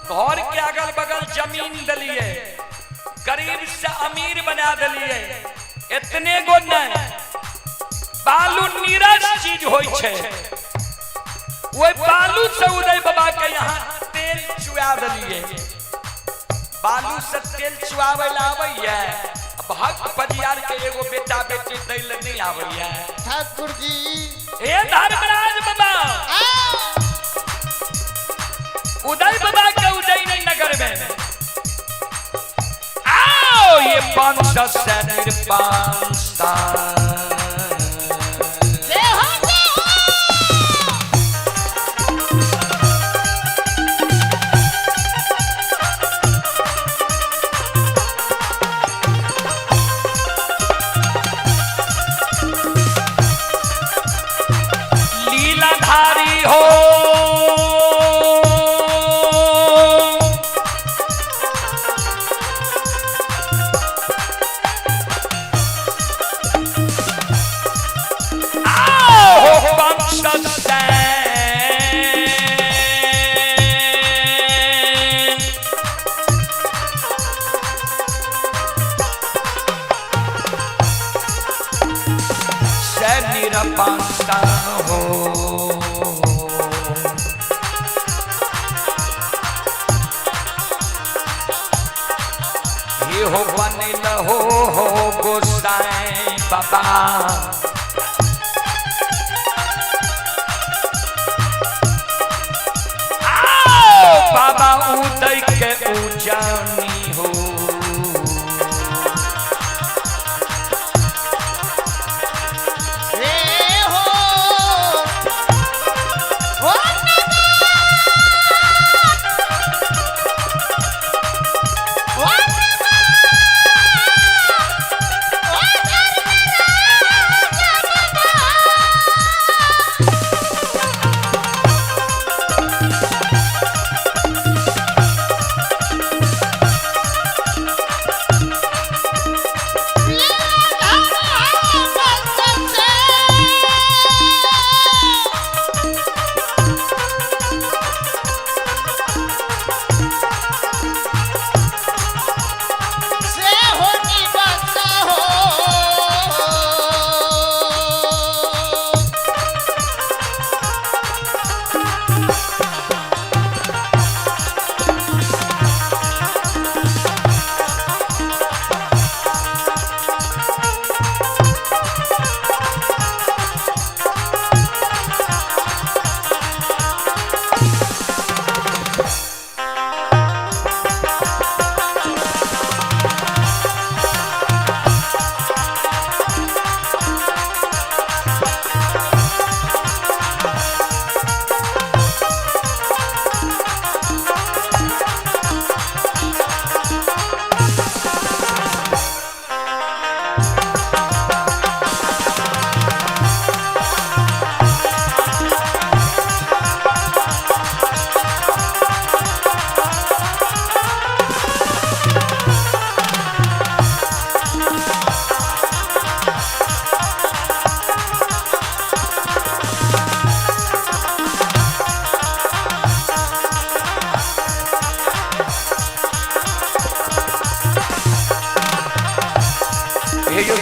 घर के अगल बगल जमीन दिलिए, गरीब से अमीर बना दिलिए। इतने गो नहीं, बालू नीरस चीज होई छै, वही बालू से उदय बाबा के यहाँ तेल चुआ दिलिए। बालू से तेल चुआवे ला आबैया, भक्त परियार के एगो बेटा बेटी दै ले नहीं आबैया। ठाकुर जी। हे धर्मराज बाबा, उदय बाबा के उज्जैन नगर में आओ, ये पंच से निर्पांसा। जय हो जय हो। लीलाधारी हो, आओ पंच से से निरपांसा हो। ये हो बनल हो गोसाई बाबा, आओ बाबा उदय के उजानी हो। हे हो हो हो।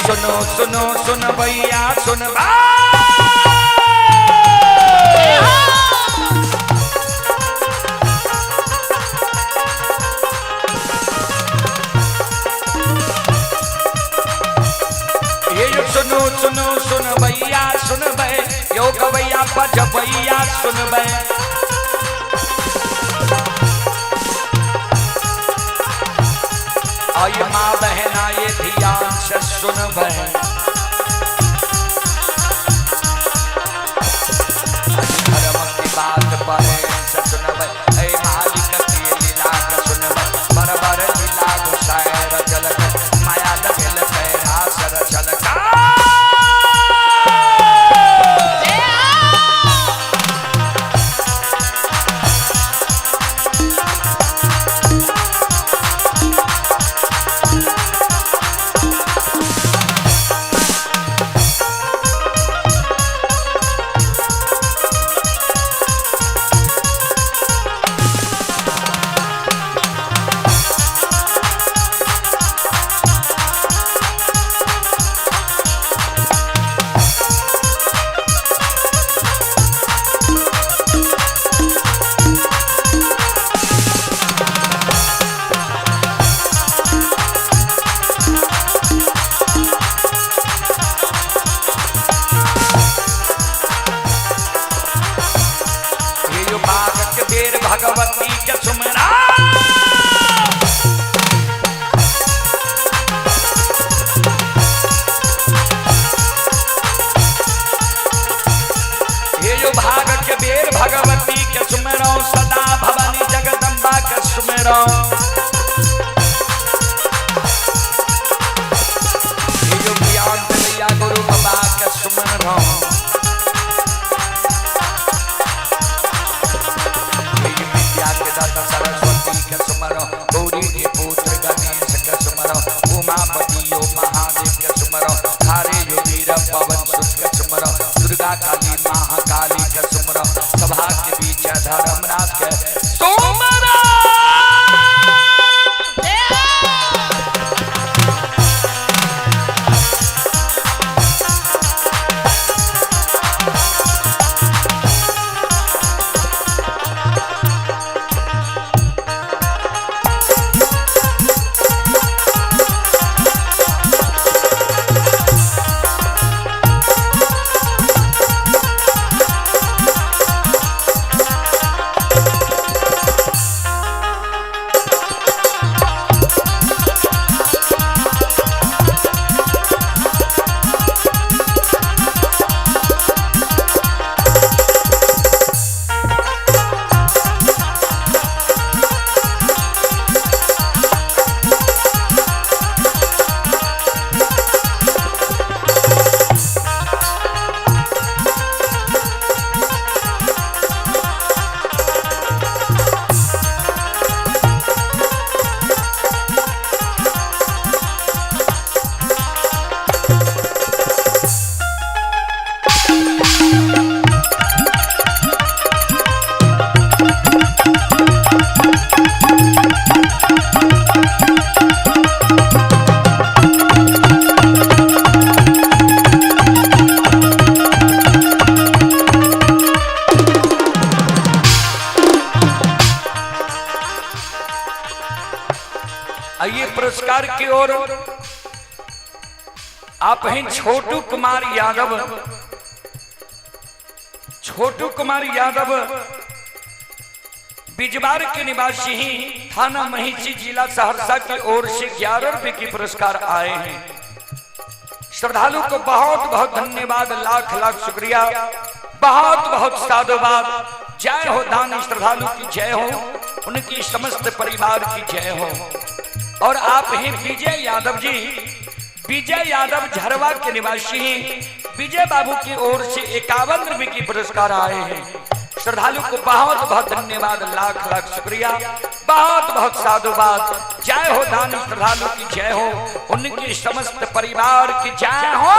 सुनो सुनो सुन भैया सुन सुनो सुनो सुन भैया सुन बे यो गवैया बज भैया सुन बे। आई माँ बहना ये ध्यान से सुन बे। धर्म की बात पर से सुन बे। ऐ मालिक की लीला का सुन बे। बरबर लीला गुसाए रचलक माया लगल पैरा सर चलका। भगवती के सुमरा हे यो भाग के बेर भगवती के सुमरो सदा भवानी जगदम्बा के सुमरो। हे यो ज्ञान दैया गुरु बाबा के सुमरो। सरस्वती के सुमरो गौरी के पुत्र गणेश के सुमरो उमापति यो महादेव के सुमरो हारे यो वीर पवन सुत के सुमरो दुर्गा काली महाकाली के सुमरो सभा के बीच धर्मनाथ के सुमरो। आइए पुरस्कार की ओर आप हैं छोटू कुमार यादव। छोटू कुमार यादव बिजवार के निवासी ही थाना महिषी जिला सहरसा की ओर से 11 रुपए की पुरस्कार आए हैं। श्रद्धालु को बहुत बहुत धन्यवाद, लाख लाख शुक्रिया, बहुत बहुत साधुवाद। जय हो दान श्रद्धालु की जय हो, उनकी समस्त परिवार की जय हो। और आप हैं विजय यादव जी, विजय यादव झरवा के निवासी हैं। विजय बाबू की ओर से 51 रुपए की पुरस्कार आए हैं। श्रद्धालु को बहुत बहुत धन्यवाद, लाख लाख शुक्रिया, बहुत बहुत साधुवाद। जय हो दान श्रद्धालु की जय हो, उनकी समस्त परिवार की जय हो।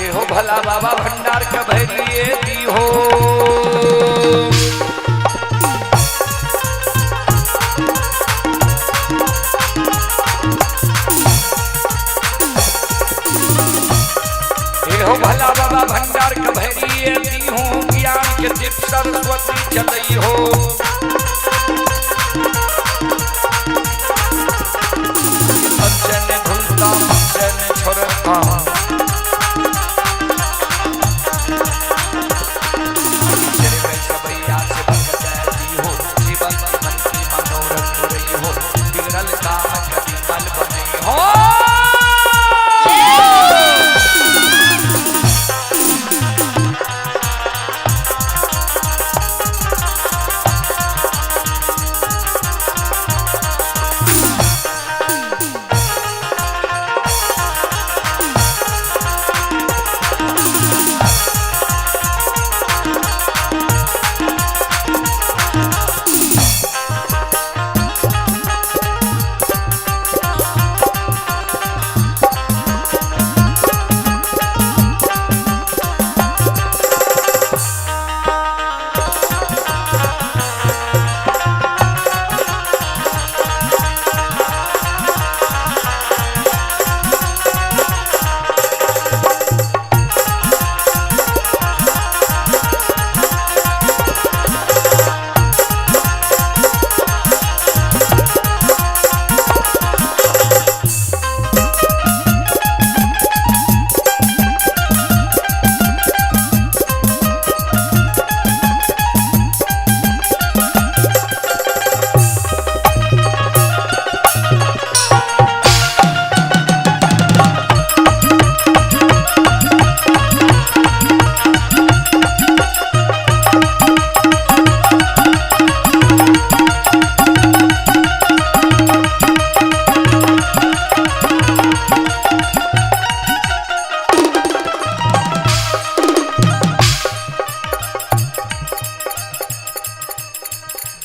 हो भला बाबा भंडार के भैरिए दी हो। हे हो भला बाबा भंडार के भैरिए दी हो, ज्ञान के दीप सरस्वती चलई हो। अचन धुलता अचन छोड़ता, जीवन मन की मनोरथ रही हो, बिगड़ल काम कभी मल बनई हो।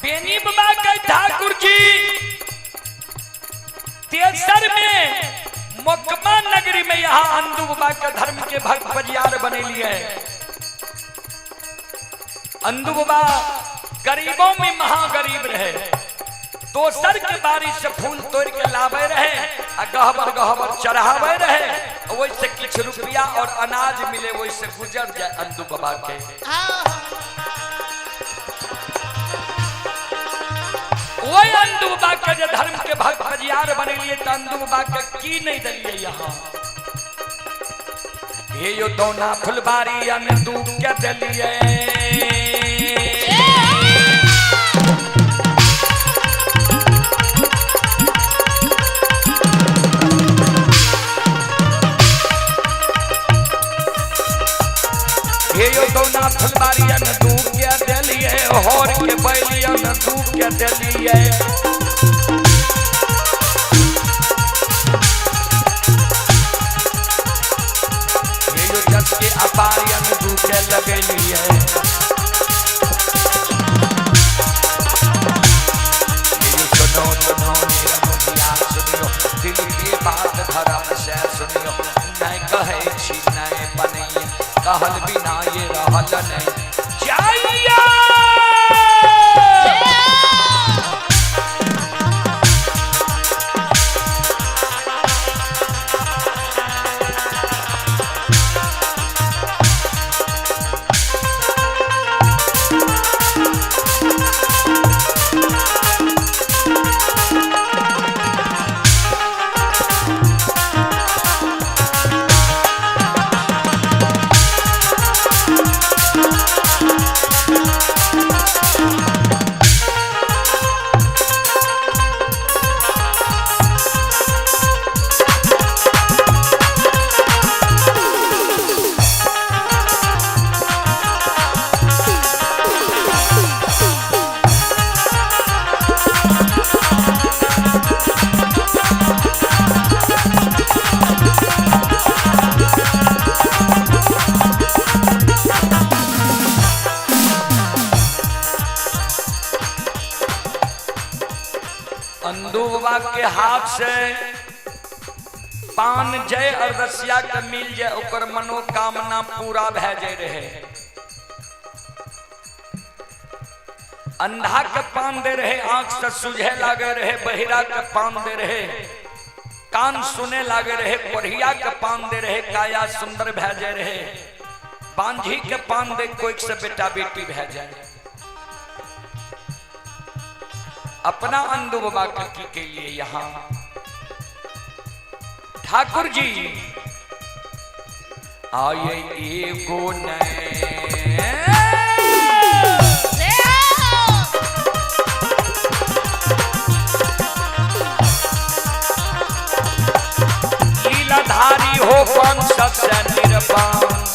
बेनी बाबा के ठाकुर जी तेसर में मोकमा नगरी में यहाँ अंदू बाबा के धर्म के भक्त बजियार बने लिए। अंदू बाबा गरीबों में महागरीब रहे, दोसर के बारी से फूल तोड़ के लावे रहे आ गहबर गहबर चढ़ावे रहे, वैसे किछ रुपया और अनाज मिले वैसे गुजर जाए अंदू बाबा के। वही अंदू बाबा के जे धर्म के भक्त बजियार बनेलिए त अंदू बाबा के की नहीं दिलिए यहाँ। हे यो दोना फुलबारी अंदू के दिलिए, हे यो दोना फुलबारी अंदू के दिलिए, होर के बैलियन तू के दिलिए। हे यो जस के अपारियन तू के लगलिए, हे यो सुनो सुनो मेरा मुखिया सुनियो, दिल के बात धर्म से सुनियो, नहीं कहे छी नहीं बनैये, कहल बिना ये रहल नहीं जाइया। अंदू बाबा के हाथ से पान जय अरदसिया के मिल जाए ओकर मनोकामना पूरा भए जाए रहे। अंधा के पान दे रहे, आंख से सुझे लागे रहे, बहिरा के पान दे रहे, कान सुने लागे रहे, कोढ़िया के पान दे रहे, काया सुंदर भए जाए रहे, बांझी के पान दे कोई से बेटा बेटी भए जाए। अपना अंधु बाबा के की के लिए यहाँ ठाकुर जी आये एगो नए लीलाधारी हो वंश से निर्वंश।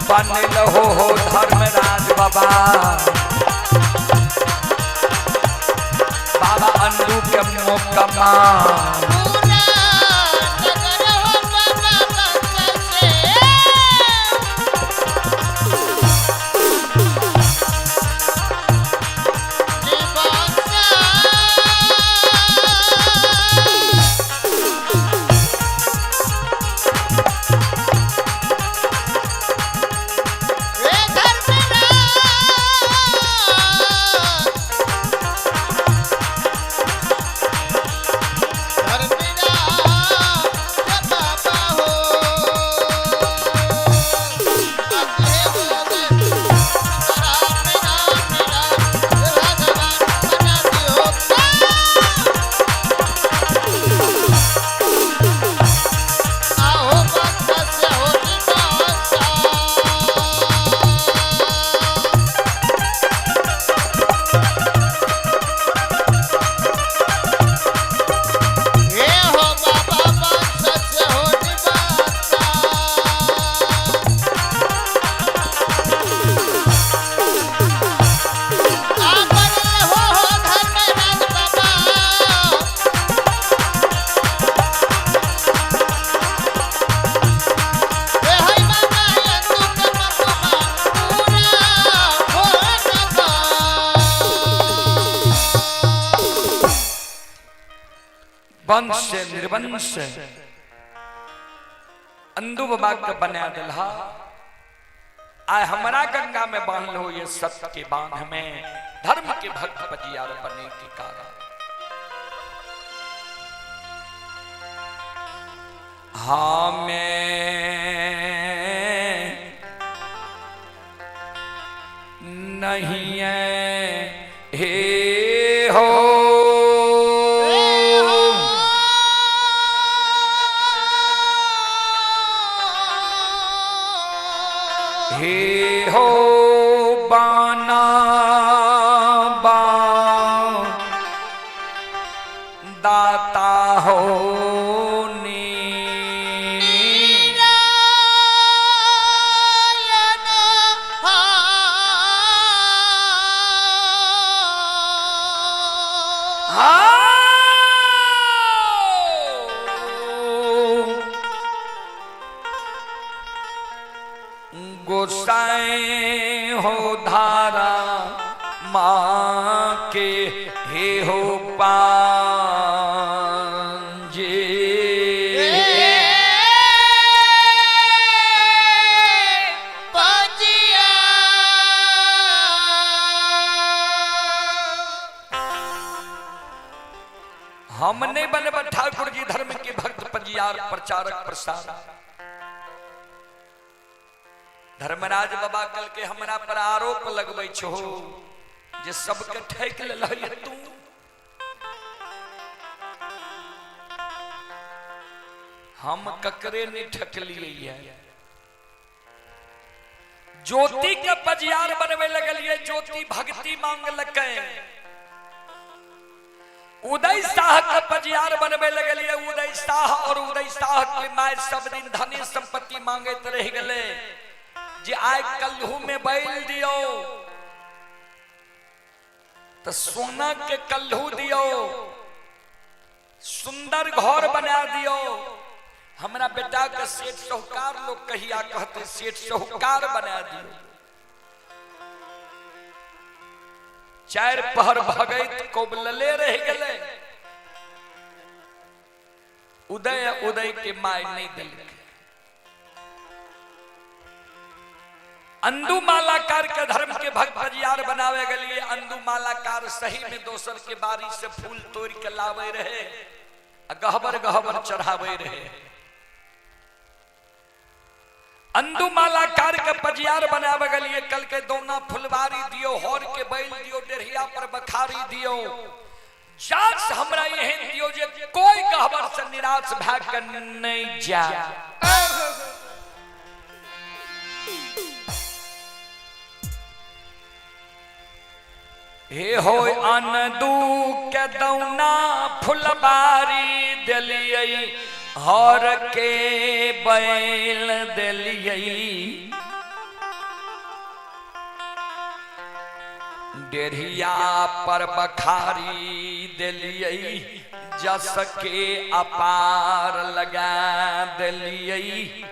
बनल हो धर्मराज बाबा, बाबा अंडू के मोकमा पूरा नगर हो बाबा बंस से। हे हो बाबा बंस से हो निवासा। आपन हो हो धर्मराज बाबा। हे हई बाबा अंदु के मकुमा पूरा हो नगर। वंश से निर्वंश अंदू बाबा के बना दिलहा। आय हमारा गंगा में बांध लो ये सत्य के बांध में धर्म के भक्त पजियार बने के कारण। हमें नहीं है हे हो हे हो बाना बा दाता हो नी। हाँ। गोसाई हो धारा माँ के हे हो पांजे। हम नहीं बनब ठाकुर जी धर्म के भक्त पंजियार प्रचारक प्रसारक। धर्मराज बाबा कल के हमरा पर आरोप लगबै छो जे सबके ठेक लेलह तू। हम ककरे नहीं ठकलिए है। ज्योति के पजियार बनवे लगलिए, ज्योति भक्ति मांगलकै। उदय शाह के पजियार बनवे लगलिए, उदय शाह और उदय शाह के my सब दिन धनी संपत्ति मांगैत रह गले जे आइ कल्हू में बैल दियो तो सोना के कल्हू दियो, सुंदर घर बना दियो, हमरा बेटा के सेठ साहूकार लोग कहिया कहते सेठ साहूकार बना दियो। चारि पहर भगैत कोबलले रह गेलै। उदय उदय के my नहीं देलकै। अंदू मालाकार के धर्म के भक्त भजियार बनावे गेलिए। अंदू मालाकार सही में दोसर के बारी से फूल तोड़ के लावे रहे आ गहबर गहबर चढ़ावे रहे। अंदू मालाकार के पजियार बनावे गेलिए। कल के दौना फुलवारी दियो, हर के बैल दियो, डेढ़िया पर बखारी दियो। जात हमरा एहन दियो जे कोई गहबर से निराश भए के नहीं जा। हे हो अनदू के दौना फुलबारी देलियै, हर के बैल देलियै, डेढ़िया पर बखारी देलियै, जस के अपार लगा देलियै।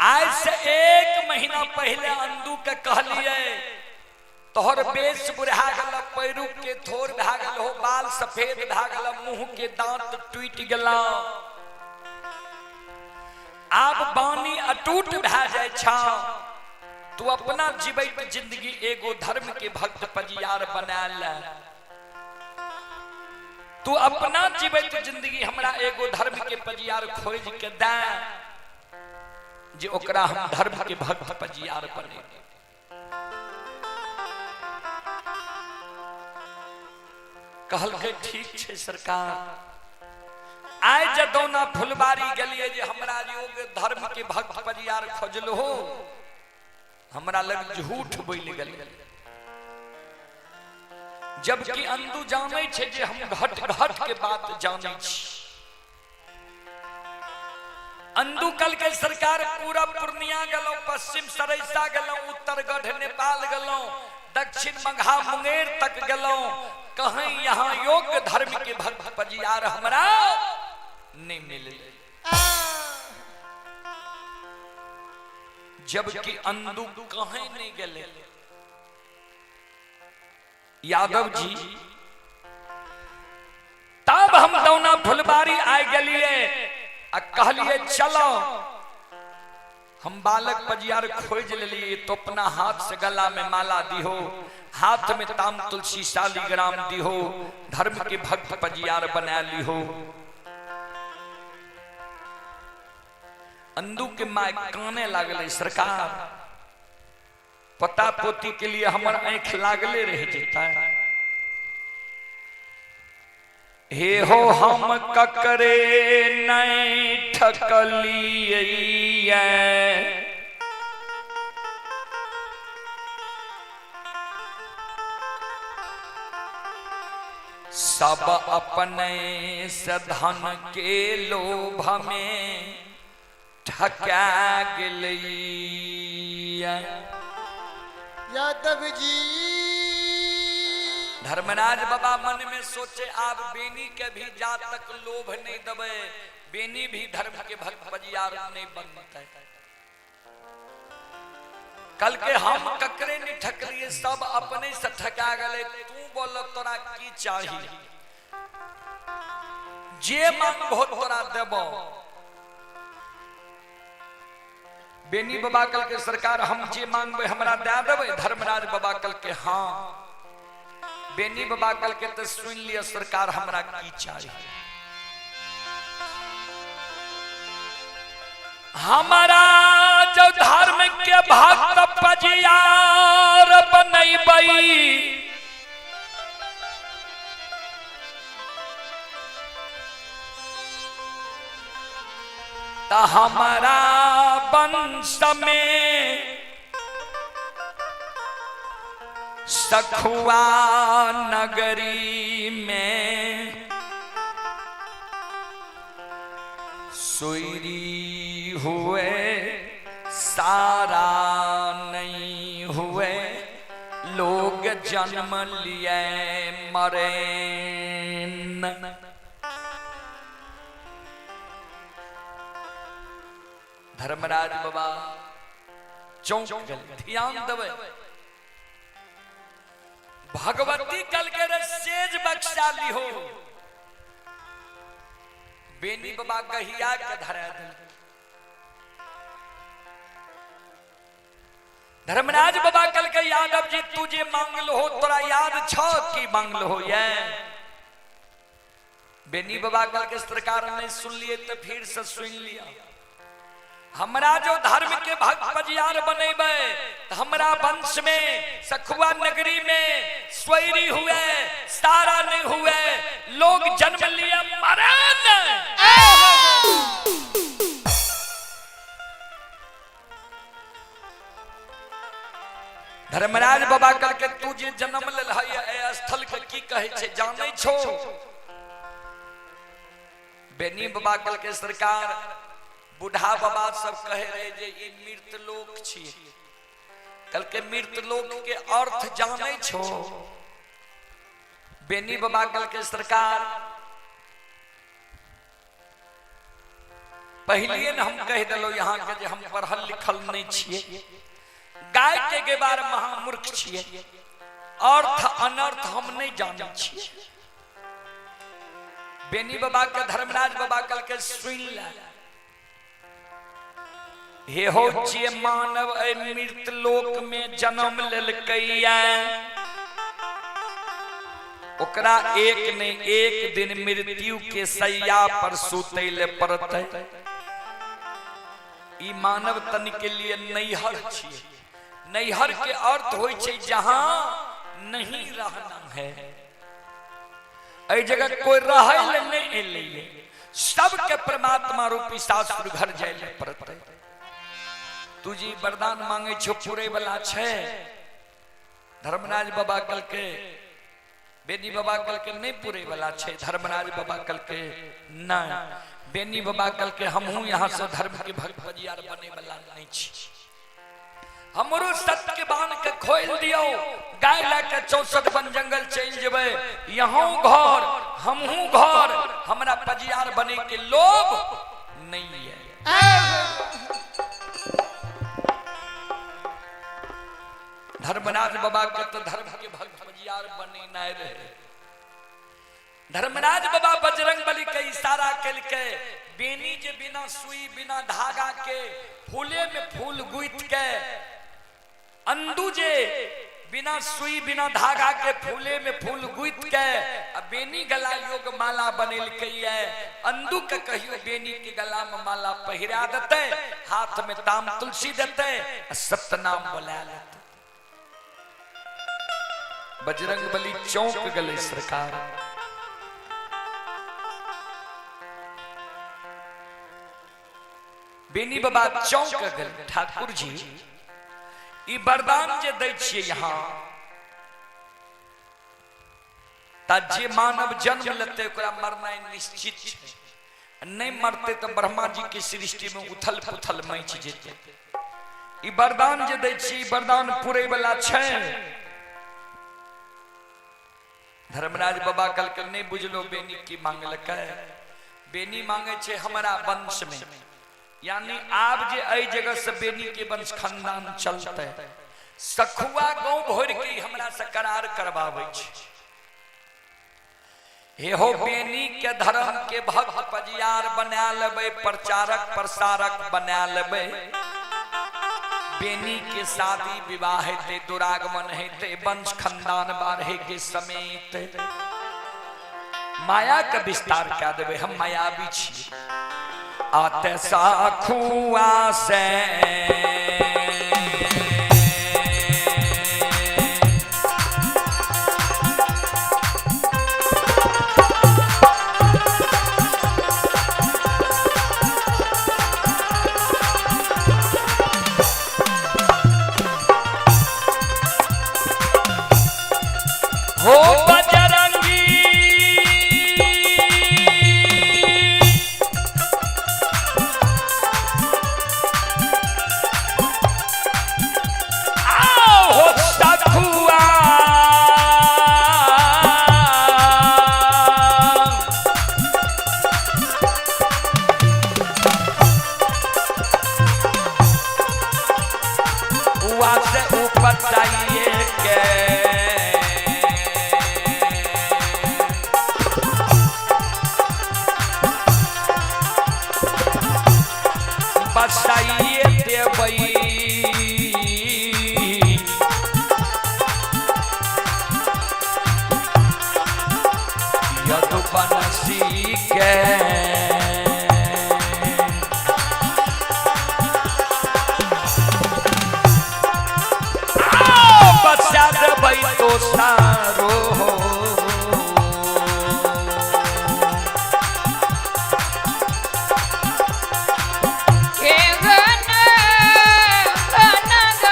आज से 1 महीना पहले अंदू के कहलियै तोहर बेस बुढ़ा गेल, पैरू के थोर भए गेल हो, बाल सफेद भए गेल, मुंह के दांत टूटि गेल, आब बानी अटूट भए जाइ छ। तू अपना जीवैत जिंदगी एगो धर्म के भक्त पजियार बना ले। तू अपना जीवैत जिंदगी हमरा एगो धर्म के पजियार खोज के दे जे ओकरा हम धर्म के भक्त पजियार बने। कहलकै ठीक छै सरकार। आइ जदौना फुलबारी गेलियै जे हमरा योग धर्म के भक्त पजियार खोजलो हो, हमरा लग झूठ बोलि गेलै। जबकि अंदू जानै छै जे हम घट घट के बात जानै छी। अंदू कल के सरकार पूरा पूर्णिया गेलहुं, पश्चिम सरैसा गेलहुं, उत्तरगढ़ नेपाल गेलहुं, दक्षिण मघा मुंगेर तक गेलहुं, कहीं यहाँ योग्य धर्म के भक्त पजियार हमरा नहीं मिले। जबकि अंदू कहीं नहीं गेले। यादव जी तब हम दौना फुलबारी आइ गेलिए आ कहलिए चलो हम बालक पजियार खोज लेलिए, तो अपना हाथ से गला में माला दिहो, हाथ में ताम तुलसी शालिग्राम दिहो, धर्म के भक्त पजियार बना लिहो। अंदू के my काने लागले, सरकार पता पोती के लिए हमर आंख लागले रह जेता। हे हो हम ककरे नहीं ठकलिए, सब अपने से धन के लोभ में ठका गेलिए। यादव जी धर्मराज बाबा मन में सोचे आप बेनी के भी जा तक लोभ नहीं दबे, बेनी भी धर्म के भक्त बजियार नहीं बनते। कल के हम ककरे नहीं ठकलिए, सब अपने से ठका गए। तू बोल तोरा की चाही, जे मांगबो तोरा देबो। बेनी बाबा कल के सरकार हम जे मांगबे हमरा दे देबै। धर्मराज बाबा कल के हाँ। बेनी बाबा कल के तो सुन लिया सरकार हमरा की चाही। हमारा जो धर्म के भक्त पजियार बनैबै, त हमारा वंश में सखुआ नगरी में सुईरी हुए सारा नहीं हुए, लोग जन्म लिए मरे। धर्मराज बाबा चौंक गेल। ध्यान देबै, भगवती कल के रे सेज बख्शा लिहो। बेनी बाबा गहिया के धरा दिल। धर्मराज बाबा कल के यादव जी तू जे मांगल हो तोरा याद छ की मांगल हो ये? बेनी बाबा कल के सरकार नहीं सुन लिए तो फिर से सुन लिया। हमरा जो धर्म के भक्त पजियार बनेबे त हमरा वंश में सखुआ नगरी में स्वैरी हुए, सारा नहीं हुए, लोग जन्म लिए मरे नहीं। धर्मराज बाबा कल के तू जे जन्म लेल है ए स्थल के की कहे छे जानै छो? बेनी बाबा कल के सरकार बूढ़ा बाबा सब कहे रहे जे ई मृत लोक छी। कल के मृत लोक के अर्थ जानै छो? बेनी बाबा कल के सरकार पहलिए न हम कह दिलो यहाँ के जे हम पढ़ल लिखल नहीं छिए, गाय के गेबार महामूर्ख छिए, अर्थ अनर्थ हम नहीं जानै छिए। बेनी बाबा के धर्मराज बाबा कल के सुन ले, हे हो जे मानव ए मृत लोक में जन्म लेलकैया ओकरा एक ने एक दिन मृत्यु के सैया पर सुतै ले पड़तै। ई मानव तन के लिए नैहर छिए। नैहर के अर्थ होइ छै जहां नहीं रहना है। एहि जगह कोई रहै ले नहीं एलै, सबके परमात्मा रूपी सासुर घर जाय ले पड़तै। तू जी वरदान मांगे छो पूरे वाला छै? धर्मराज बाबा कल के बेनी बाबा कल के नहीं पूरे वाला छै। धर्मराज बाबा कल के नहीं, बेनी बाबा कल के हमहू यहाँ से धर्म के भक्त बजियार बने वाला नहीं छी। हमरो सत्य के बांध के खोल दियो, गाय ला के 64 वन जंगल चल जेबै, यहाँ घर हमहू घर, हमरा पजियार बने के लोभ नहीं है। धर्मराज बाबा के तो धर्म के भक्त पजियार बने नहीं रहे। धर्मराज बाबा बजरंग बली के इशारा कलके बेनी जे बिना सुई बिना धागा के फूले में फूल गुथ के, अंदू जे बिना सुई बिना धागा के फूले में फूल गुथ के आ बेनी गला योग माला बनेलकै ये। अंदू के कहियो बेनी के गला में माला पहिरा देते, हाथ में ताम तुलसी देते, सतनाम बोला लेते। बजरंग बली चौंक गले सरकार। बेनी बाबा चौंक गए, ठाकुर जी ई वरदान जे दै छियै यहाँ ता जे मानव जन्म लेते ओकरा मरनाइ निश्चित छै, नहीं मरते तो ब्रह्मा जी के सृष्टि में उथल पुथल मचि जेतै। ई वरदान जे दै छियै ई वरदान पूरे वाला छै। धर्मराज बाबा कल के नहीं बुझलो बेनी की मांगलकै। बेनी मांगे छै हमरा वंश में, यानी आब जे एहि जगह से बेनी के वंश खानदान चलते, सखुआ गांव भर के हमरा से करार करवाबै छै। हे हो बेनी के धर्म के भक्त पजियार बना लेबै, प्रचारक प्रसारक बना लेबै। बेनी के शादी विवाह हेतै, दुरागमन हेतै, वंश खानदान बाढ़े के समेत माया के विस्तार कए देबै। हम मायावी छी। आते साखुआ से हो बजरंगी आओ हो सखुआ उपटाइए के। बसाइए देबै यदुवंशी के। आओ बसा देबै तो सारो। हे गन गन ग।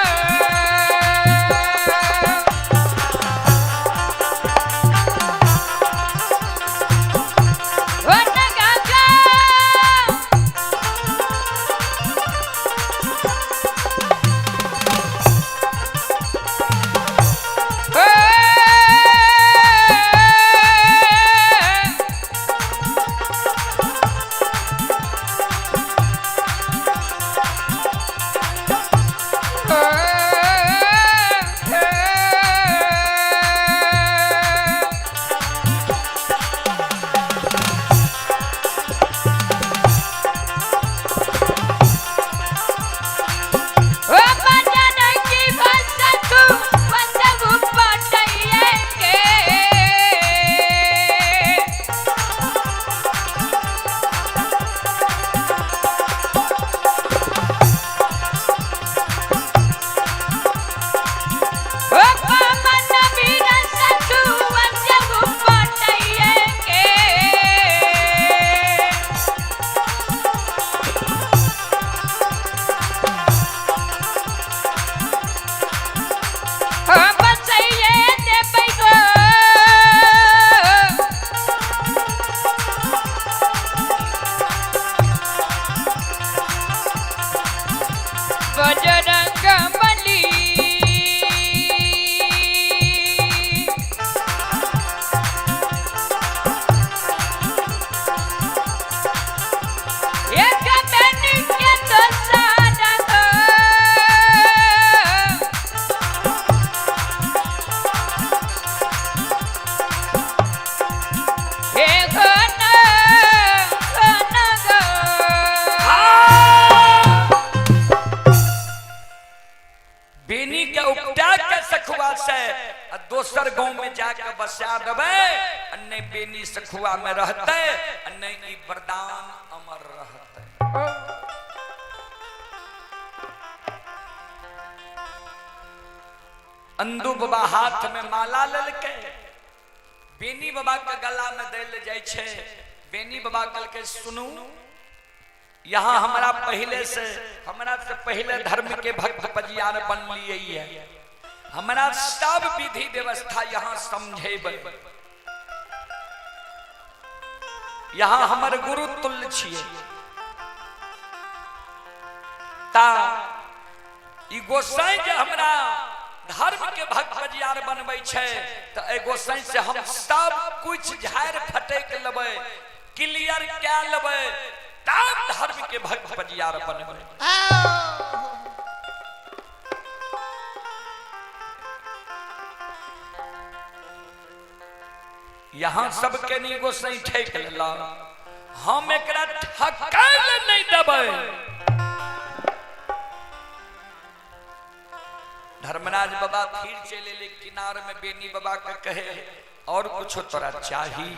वन गा। ओ बजरंगी बसतु बसबु पटैये के। ओ पवन वीर सतु बसबु पटैये के। बसैये देबै गो। बजरंग बली। एक बेनी के तो सारा गो। हे घन घन ग। बेनी के उपटा के सखुआ से आ दोसर गांव में जाके बसा देबै आ नहि बेनी सखुआ में रहतै आ नहि ई वरदान अमर रहतै। अंदू बाबा हाथ में माला लेलकै, बेनी बाबा के गला में दै ले जाइ छै। बेनी बाबा कहलकै सुनू, यहाँ हमरा पहले से हमरा से पहले धर्म के भक्त पजियार बन लिए है, हमरा सब विधि व्यवस्था यहाँ समझेबै। यहाँ हमर गुरु तुल्य छियै। ता ई गोसाई जे हमरा धर्म के भक्त पजियार बनबै छै तऽ एहि गोसाई से हम सब कुछ झाड़ि फटैक लेबै, क्लियर कए लेबै, तब धर्म के भक्त पजियार बनबै। यहाँ सबके नी गोसाई ठेक लेलक, हम एकरा ठकै लए नहि देबै। धर्मराज बाबा फिर चले ले किनार में बेनी बाबा के कहे और कुछ तोरा चाही।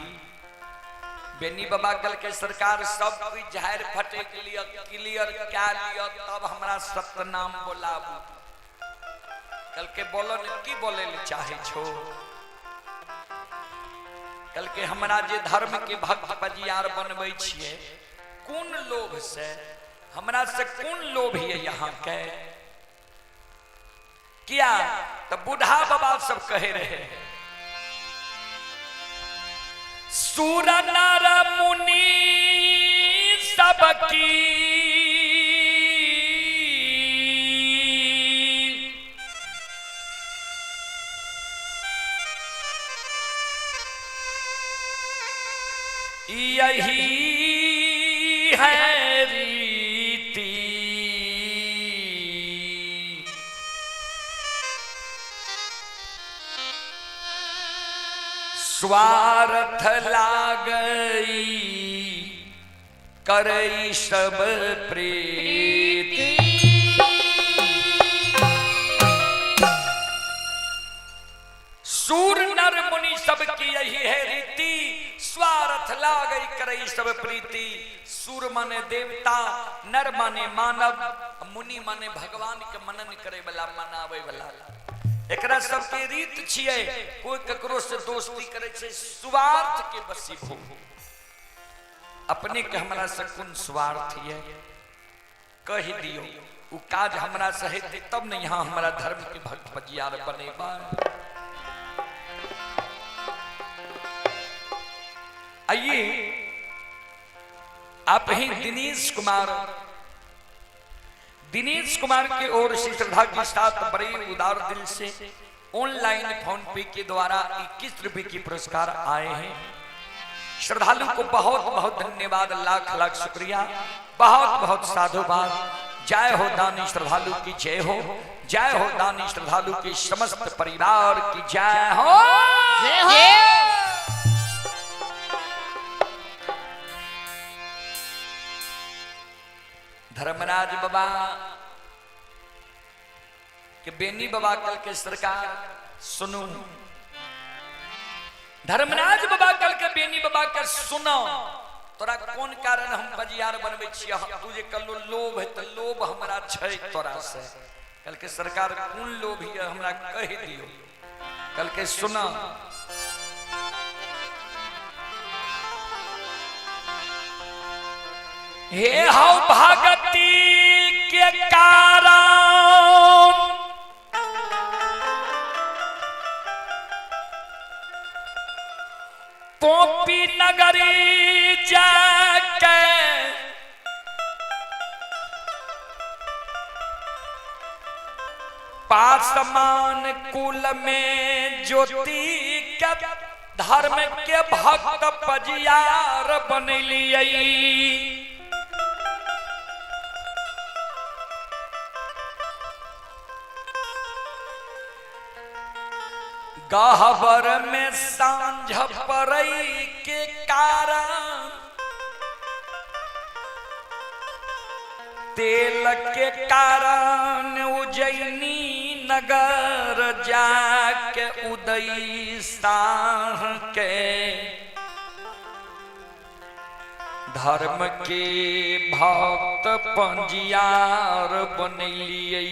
बेनी बाबा कल के सरकार सब कुछ झाड़ फटे के लिए क्लियर क्या लिया तब हमरा सतनाम बोलाबू। कल के बोलो ने की बोले ले चाहे छो। कल के हमरा जे धर्म के भक्त पजियार बनबै छियै कोन लोभ से, हमरा से कोन लोभ ये यहाँ के किया। तो बूढ़ा बाबा सब कहे रहे सूर नर मुनि सबकी यही है रीति। स्वार्थ लागई करई सब प्रीति। सूर नर मुनि सबकी यही है रीति, स्वार्थ लागई करई सब प्रीति। सूर माने देवता, नर माने मानव, मुनि माने भगवान के मनन करे वाला, मनावे वाला। एकरा सबके रीत छियै, कोई ककरो से दोस्ती करे छै स्वार्थ के बसीभूत। अपने के हमरा से कोन स्वार्थ ये कहि दियो, उ काज हमरा से हेतै तब ने यहाँ हमरा धर्म के भक्त पजियार बनेबा। आइए आप ही दिनेश कुमार, दिनेश कुमार के ओर से श्रद्धा के साथ बड़े उदार दिल से ऑनलाइन फोन पे के द्वारा 21 रुपए की पुरस्कार आए हैं। श्रद्धालु को बहुत बहुत धन्यवाद, लाख लाख शुक्रिया, बहुत बहुत साधुवाद। जय हो दानी श्रद्धालु की जय हो, जय हो दानी श्रद्धालु के समस्त परिवार की जय हो, जय हो। धर्मराज बाबा के बेनी बाबा कल के सरकार सुनो, धर्मराज बाबा कल के बेनी बाबा के सुनो, तोरा कोन कारण हम बजियार बनबै छियै? तू जे कल्लो लोभ है त लोभ हमरा छै तोरा से। कल के सरकार कोन लोभ है हमरा कहि दियो। कल के सुनो, हे हौ भगती के कारण पोपी नगरी जाके पासमान कुल में ज्योति के धर्म के भक्त पजियार बनलियै। गहबर में सांझ पड़ई के कारण तेल के कारण उज्जैनी नगर जाके उदय साह के धर्म के भक्त पंजियार बनलियै।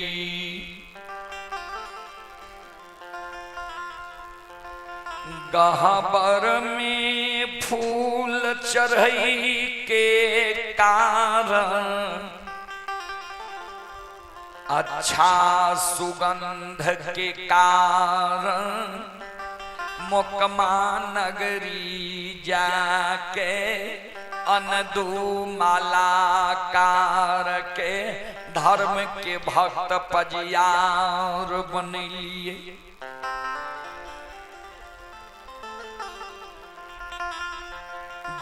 गहबर में फूल चढ़ई के कारण अच्छा सुगंध के कारण मोकमा नगरी जाके अनदू मालाकार के धर्म के भक्त पजियार बनलियै।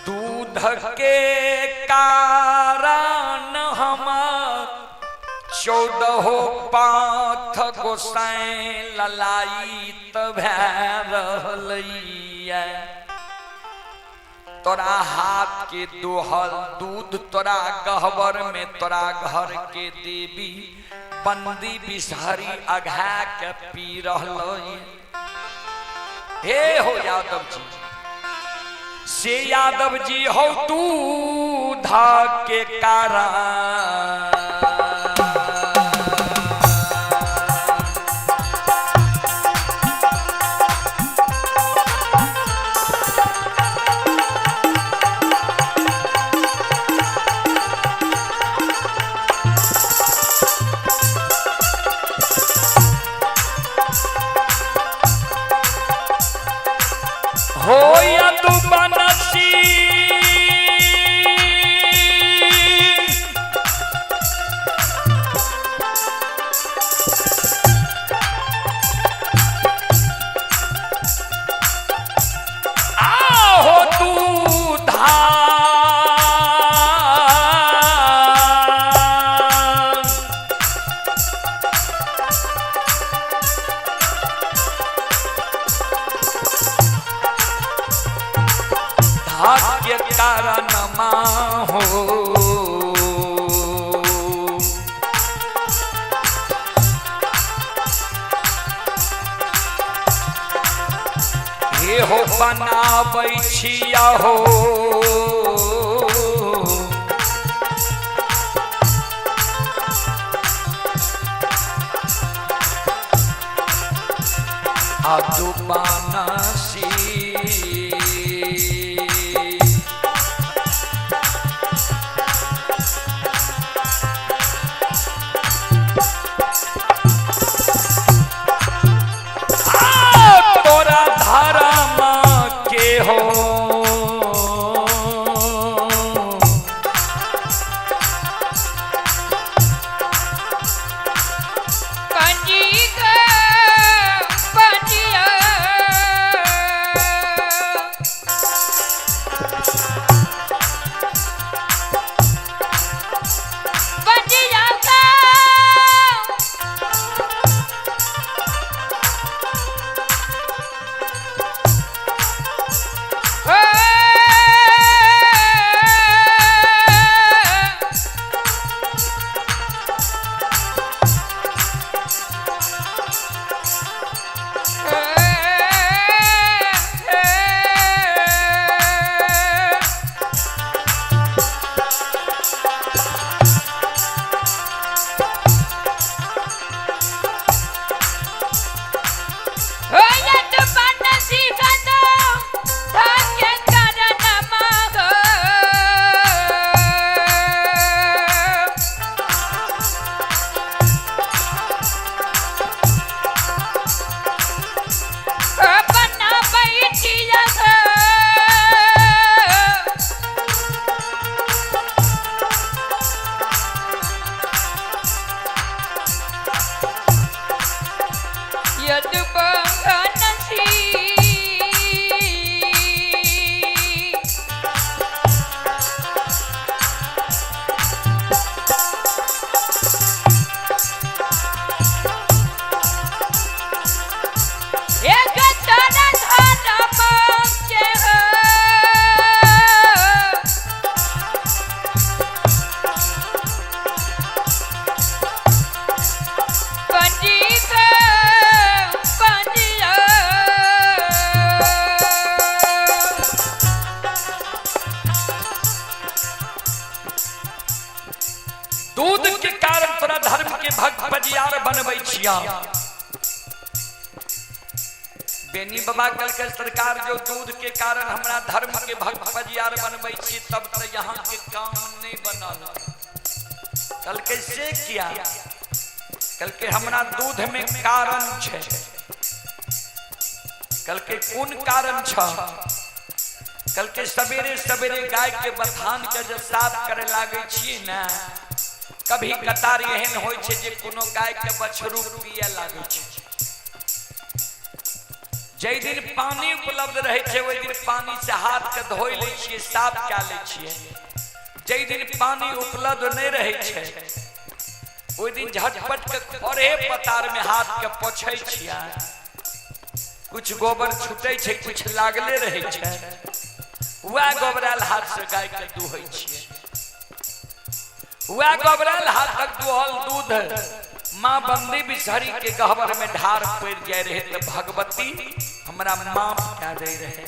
दूध के कारण हम 14 पाथ गोसाई ललायित भए रहलैया। तोरा हाथ के दोहल दूध तोरा गहबर में तोरा घर के देवी बंदी बिसहरी अघा के पी रहलै। हे हो यादव जी, से यादव जी हो दूध के कारण हो यदु बनसी भाग्य कारण हो। हे हो बनाबै छिया हो आदुबानसी। तोरा धर्म के हो पंजी का पंजिया पंजिया का हो। यदुबनसी। एक तन धन के हो। पंजी का पंजिया। दूध के कारण तोरा धर्म के भक्त बजियार बनबै छिया। बेनी बाबा कल के सरकार जो दूध के कारण हमरा धर्म के भक्त बजियार बनबै छी तब तो यहाँ के काम नहीं बनल। कल कैसे किया? कल के हमरा दूध में कारण छे। कल के कोन कारण छ? कल के सवेरे सवेरे गाय के बथान के जब साफ करे लागे छियै ने, कभी कतार एहन होइ छै जे कोनो गाय के बछरू पिए लागे छै। जाहि दिन पानी उपलब्ध रहै छै ओहि दिन पानी से हाथ के धोइ लै छियै, साफ कए लै छियै। जाहि दिन पानी उपलब्ध नहि रहै छै ओहि दिन झटपट के खड़े पतार में हाथ के पोछै छियै। कुछ गोबर छूटै छै, कुछ लागले रहै छै, वएह गोबरायल हाथ से गाय के दुहै छियै। वएह गोबरायल हाथक दुहल दूध माँ बंदी बिसहरी के गहबर में ढार पड़ जाय रहे तो भगवती हमरा माफ कए दे रहे।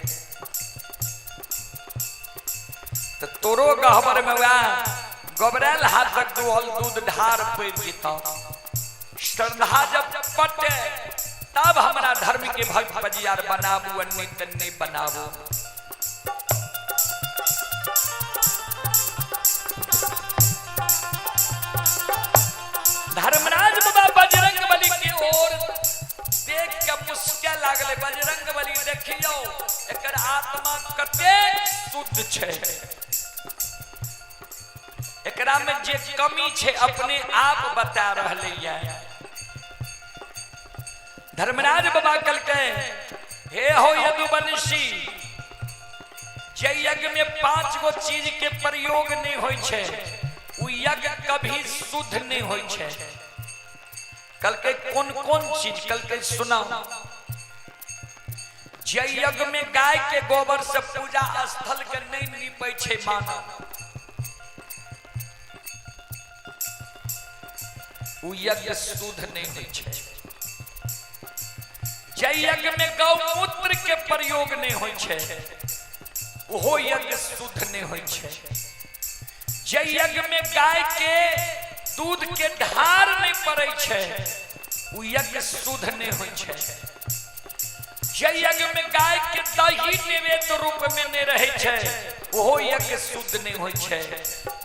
तो तोरो गहबर में वएह गोबरायल हाथक दुहल दूध ढार पड़ जेतौ। श्रद्धा जब पटे तब हमरा धर्म के भक्त बजियार बनाबू, अन्य तन्ने बनाबू। धर्मराज बाबा बजरंग बली के ओर देख के मुस्के लागले। बजरंग बली देखियो एकर आत्मा कतेक शुद्ध छै, एकरा में जे कमी छै अपने आप बता रहले ये। धर्मराज बाबा कहलकै, हे हो यदुवंशी, जे यज्ञ में 5 गो चीज के प्रयोग नहीं होय छै उ यज्ञ कभी शुद्ध नहीं होय छै। कहलकै कोन कोन चीज? कहलकै सुनाओ। जे यज्ञ में गाय के गोबर से पूजा स्थल के नहीं नीपै छै मानव, उ यज्ञ शुद्ध नहीं होइ छै। जे यज्ञ में गौमूत्र के प्रयोग नहीं होइ छै, ओहो यज्ञ शुद्ध नहीं होइ छै। जे यज्ञ में गाय के दूध के ढार नहीं पड़ै छै, उ यज्ञ शुद्ध नहीं होइ छै। जे यज्ञ में गाय के दही नैवेद्य रूप में नहीं रहै छै, ओहो यज्ञ शुद्ध नहीं होइ छै।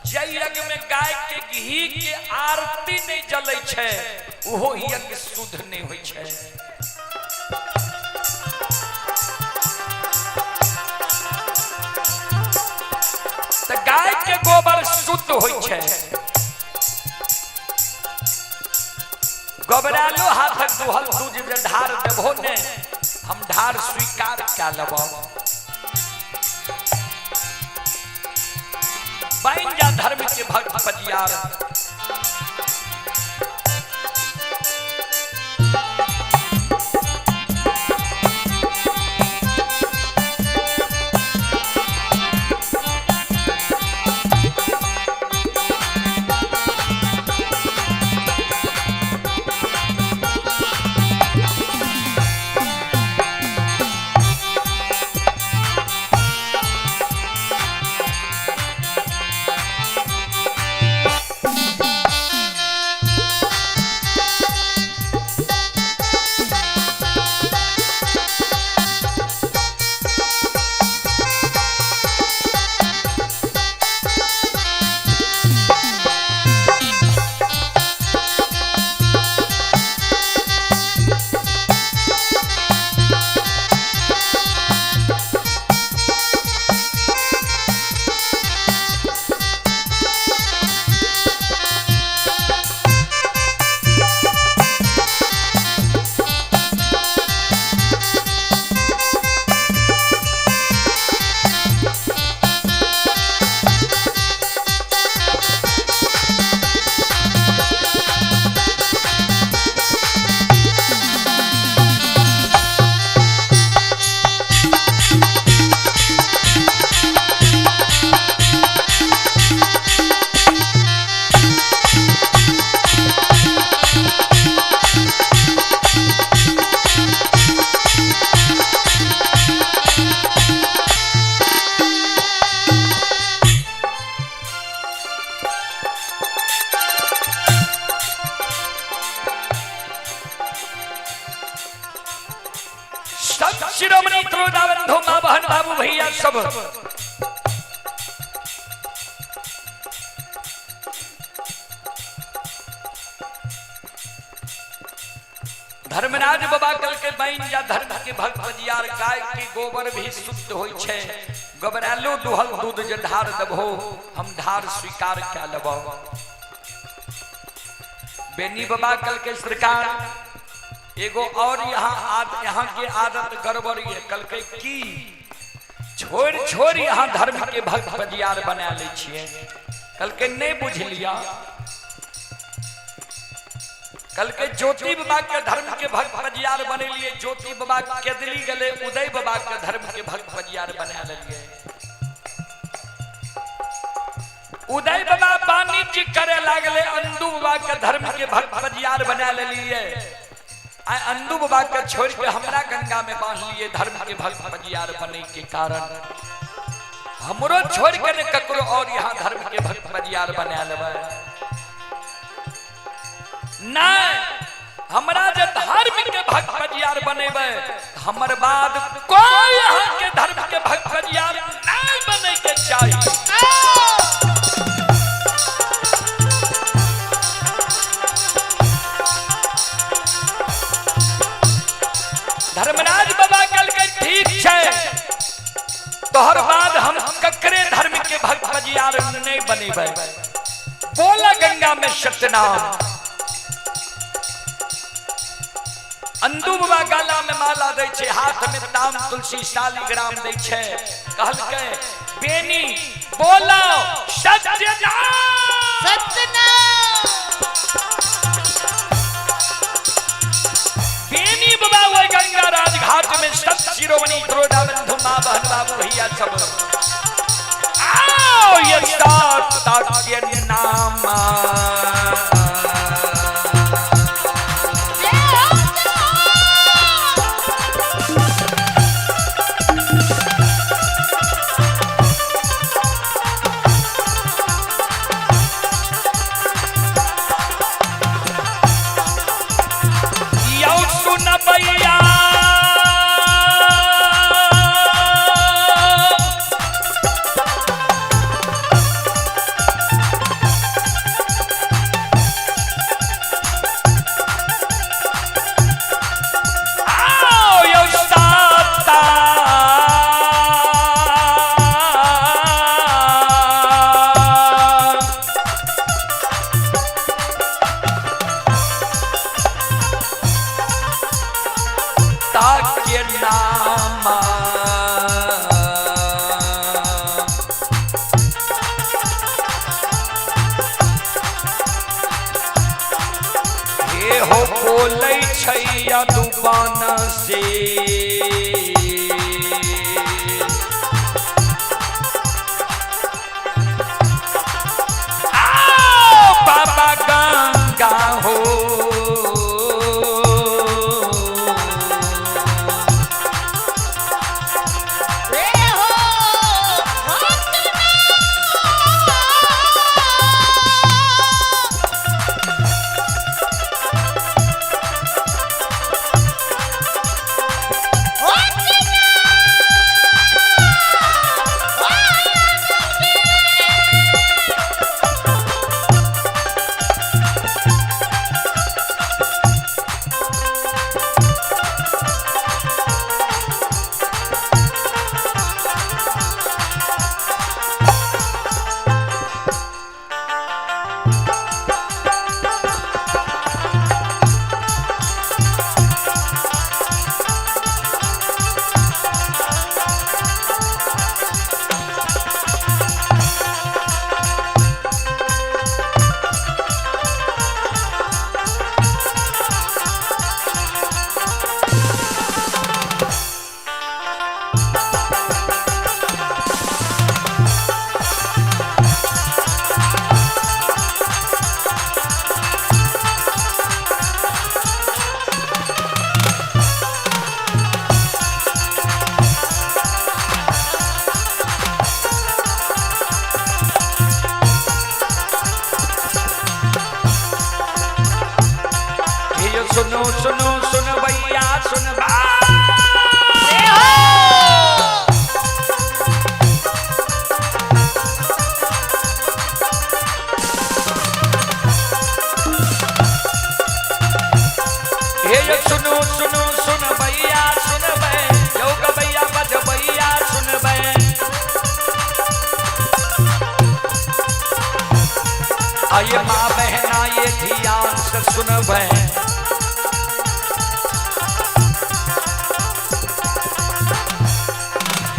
जे यज्ञ में गाय के घी के आरती नहीं जलै छै, ओहो यज्ञ शुद्ध नहीं होइ छै। तऽ गाय के गोबर शुद्ध होइ छै। गोबरालो हाथक दुहल दूध जे ढार देबो ने, हम ढार स्वीकार कए लेबो। बनि जा धर्म के भक्त पजियार। सब शिरोमणि त्रोदाबंधु माँ बहन बाबू भैया सब धर्मराज बाबा कल के बन जा धर्म के भक्त बजियार। गाय के गोबर भी शुद्ध होइ छै, गोबरालो दुहल दूध जे ढार देबहो, हम ढार स्वीकार कए लेबो। बेनी बाबा कल के सरकार एगो और यहाँ के आदत गड़बड़ है। कल के की छोड़ छोड़ यहाँ धर्म के भक्त बजियार बना ले छियै। कल के नहीं बुझ लिया, कल के ज्योति बाबा के धर्म के भक्त बजियार बनेलिए, ज्योति बाबा केदली गले उदय बाबा के धर्म के भक्त बजियार बना लेलिए। उदय बाबा वाणिज्य करे लागले, अंदू बाबा के धर्म के भक्त बजियार बना लेलिए। आ अंदू बाबा के छोड़ के हमरा गंगा में बांध लिए धर्म के भक्त बजियार बने के कारण। हमरो छोड़ के ने ककरो और यहाँ धर्म के भक्त बजियार बना लेबै। नहीं, हमरा जे धर्म के भक्त बजियार बनेबै, हमर बाद कोई यहाँ के धर्म के भक्त बजियार नहीं बने के चाहिए। धर्मराज बाबा कल के ठीक छै, तोहर बाद हम ककरे धर्म के भक्त बजियार नहीं बनेबै। बोला गंगा में सत्यनाम। अंदू बाबा गाला में माला दै छै, हाथ में ताम तुलसी शालिग्राम दै छै। कहलकै बेनी बोलो सत्यनाम। सत्यनाम। बेनी बाबा वही गंगा राजघाट में सत शिरोमणि त्रोडा बंधु माँ बहन बाबू भैया सब आओ ये सात नाम। यौ सुनबैया आओ यौ साता ताक्य नामा। हे हो बोलै छैया दुबान से आओ बाबा गंगा हो। हे सुनो सुनो सुन भैया सुन बा। हे सुनो सुनो सुन भैया सुन बे योग भैया बज भैया सुन बे। आइए माँ बहना ये ध्यान से सुन बे।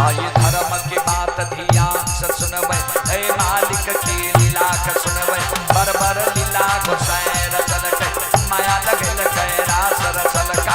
आइए धर्म के बात ध्यान से सुनबै हे मालिक के लीला के सुनबै बर बर लीला गोसाई रचलक माया लगल कै रास रचलक।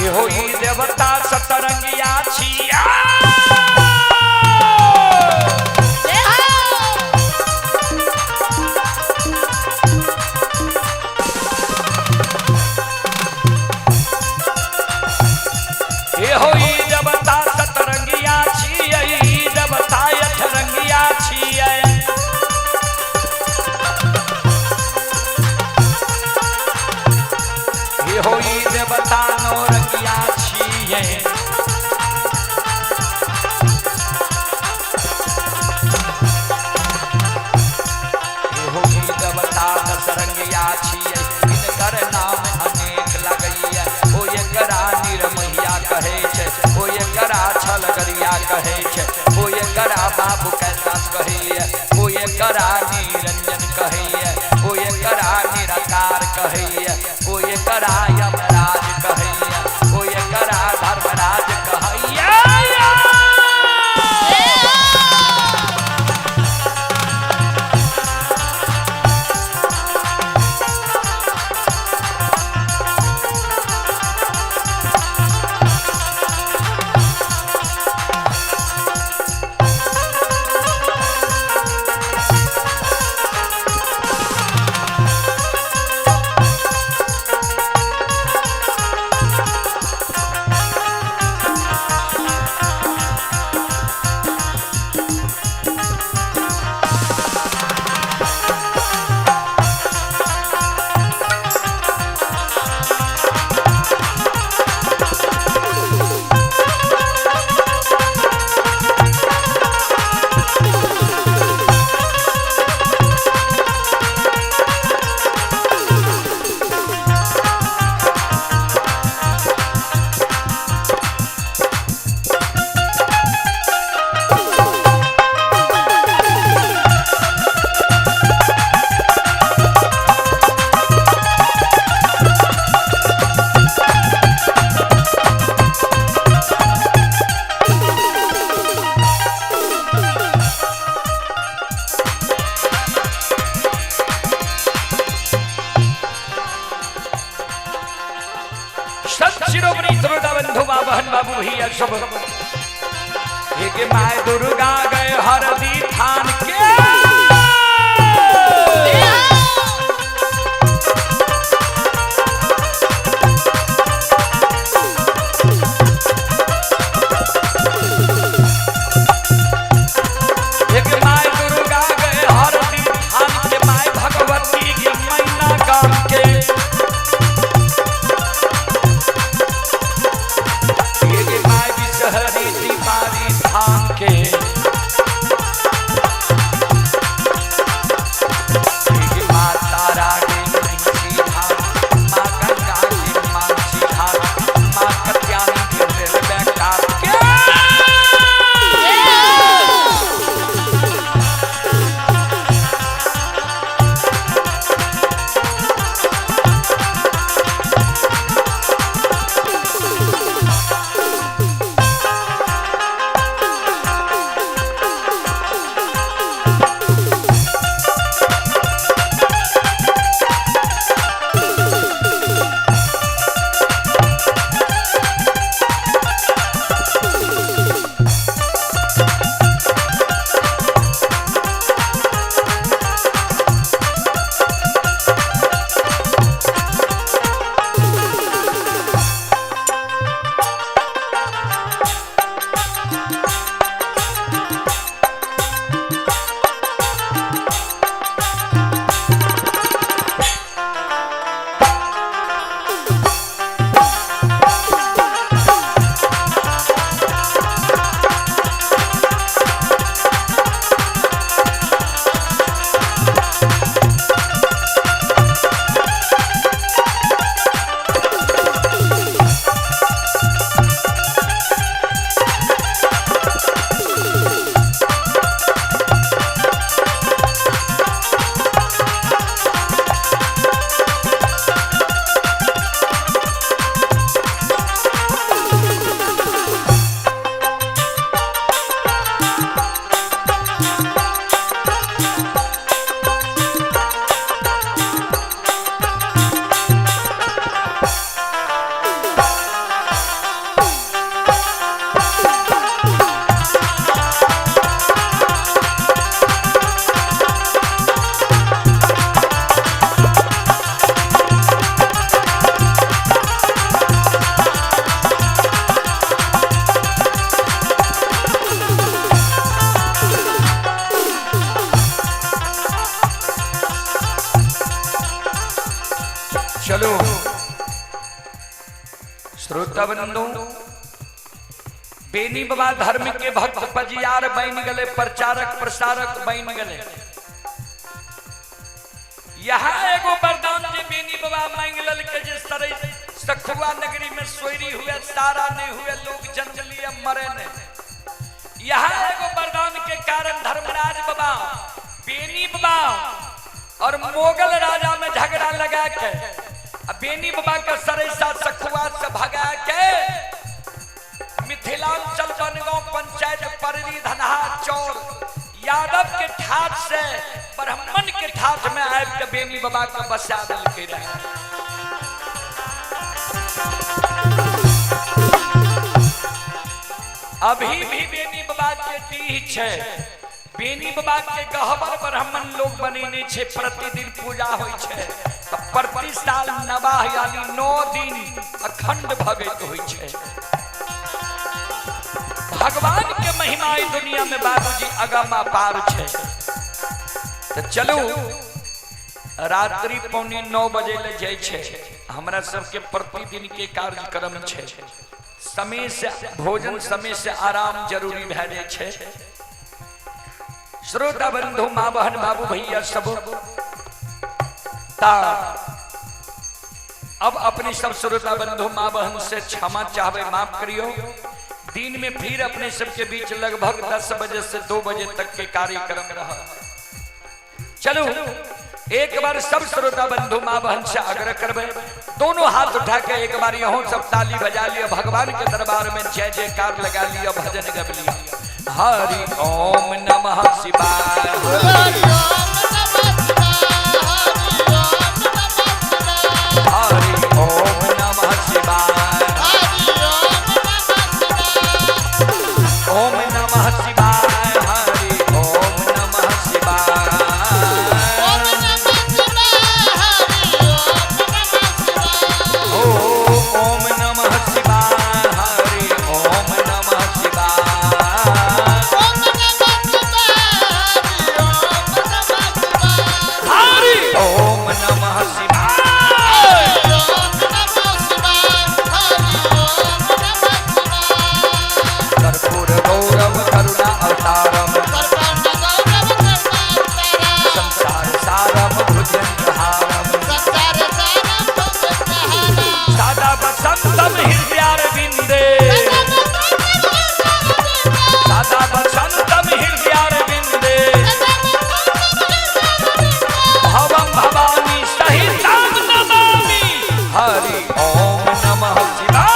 ये हो ई देवता सतरंगिया छिया। जय हो। ये हो ई देवता सतरंगिया छियै, ई देवता अठरंगिया छियै। ये हो ई देवता नौरंगिया छियै। ये हो ई देवता दशरंगिया छियै, हिनकर नाम अनेक लगैया। ओ एकरा निरमहिया कहै छै, ओ एकरा छलगरिया कहै छै, ओ एकरा बाबू कैलाश कहैया, ओ एकरा निरंजन कहैया, ओ एकरा निराकार कहैया, ओ एकरा यमराज कहैया, ओ एकरा धर्मराज कहैया। जय हो। संत शिरोमणि श्रोता बंधु बहन बाबू भैया सब, एक my Durga गए हरदी थान के। जय हो। एक my Durga गए हरदी थान के, my Bhagwati के मैना गाम के। एक my Bishahari दीपारी धाम के। श्रोता बंधु, बेनी बाबा धर्म के भक्त पजियार बन गए, प्रचारक प्रसारक बन गए। यहाँ एगो वरदान जे बेनी बाबा मांग ललके जे सरे सखुआ नगरी में सोयरी हुए, सारा नहीं हुए, लोग जन्म लिए मरे नहीं। यहाँ एगो वरदान के कारण धर्मराज बाबा बेनी बाबा और मोगल राजा में झगड़ा लगा के बेनी बाबा का सरेसा सखुआ से भगा के मिथिलांचल बनगांव पंचायत पररी धनहा चौर यादव के ठाठ से ब्राह्मण के ठाठ में आबि के बेनी बाबा के बसा देलकै रहे। अभी भी बेनी बाबा के डीह छै, बेनी बाबा के गहबर ब्राह्मण लोग बनेने छै, प्रतिदिन पूजा होइ छै, प्रति साल नवाह यानी 9 दिन अखंड भगत होइ छै। भगवान के महिमा ई दुनिया में बाबूजी अगम अपार छै। तो चलू रात्रि 8:45 बजे ले जाइ छै, हमरा सबके प्रतिदिन के कार्यक्रम छै, समय से भोजन समय से आराम जरूरी भए जाइ छै। श्रोता बंधु, माँ बहन बाबू भैया सब, ता अब अपने सब श्रोता बंधु माँ बहन से क्षमा चाहबे, माफ करियो। दिन में फिर अपने सबके बीच लगभग 10 बजे से 2 बजे तक के कार्यक्रम रहा। चलो एक बार सब श्रोता बंधु माँ बहन से आग्रह करबे, दोनों हाथ उठा के एक बार यहों सब ताली बजा लिया, भगवान के दरबार में जय जयकार लगा लिया, भजन गब लिया। हरि ओम नमः शिवाय, हरि ओम नमः शिवाय, ओम नमः शिवाय, हरि ओम नमः शिवाय, ओम नमः शिवाय, हरि ओम नमः शिवाय, हरि ओम नमः शिवाय। कर्पूर गौरव करुणा अवतारम, संसार सारम भुजंगहारम, सदा बसंतम हृदयारविंदे, सदा बसंतम हृदयारविंदे, भवम भवानी सहितं नमामि। हरि ओम नमः शिवाय।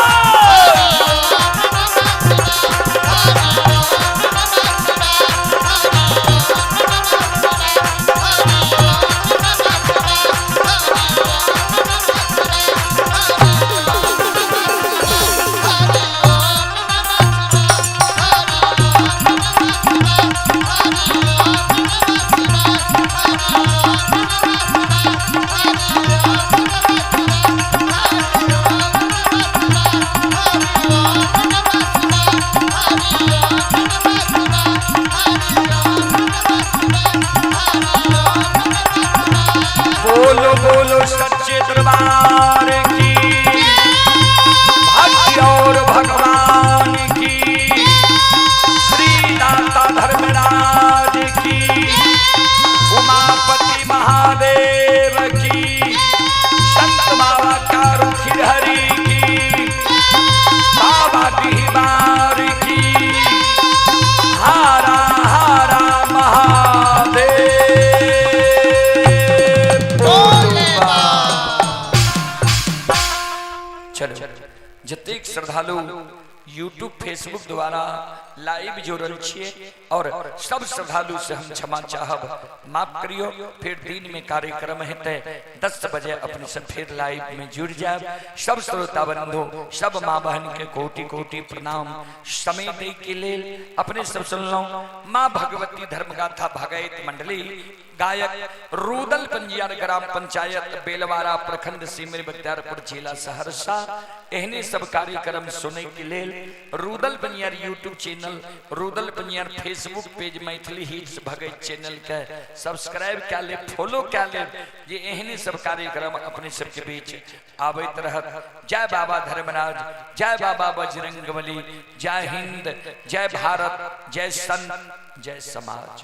बोलो बोलो सच्चे दरबार की, भक्ति और भगवान की, श्री दाता धर्मराज की, उमापति महादेव की, संत बाबा कारू खिरहरी की, बाबा दीवार की, हारा हारा महादेव। चलो जतेक श्रद्धालु यूट्यूब फेसबुक द्वारा लाइव जुड़ल छिए और सब श्रद्धालु से हम क्षमा चाहब, माफ करियो। फिर दिन में कार्यक्रम हेतै 10 बजे अपने सब फिर लाइव में जुड़ जाए। सब श्रोता बंधु, सब माँ बहन के कोटि कोटि प्रणाम। समय दे के लेल अपने सब सुनलहुँ माँ भगवती धर्मगाथा भगैत मंडली, गायक रूदल पंजियार, ग्राम पंचायत बेलवारा, प्रखंड सिमरी बख्तियारपुर, जिला सहरसा। एहने सब कार्यक्रम सुने के लेल Rudal Panjiyar YouTube channel Channel Rudal Paniyar Facebook page Maithili hits Bhagat channel के सब्सक्राइब कए लेब, फॉलो कए लेब, जे एहने सब कार्यक्रम अपने सबके बीच आबैत रहत। जय बाबा धर्मराज, जय बाबा बजरंगबली, जय हिंद, जय भारत, जय संत, जय समाज।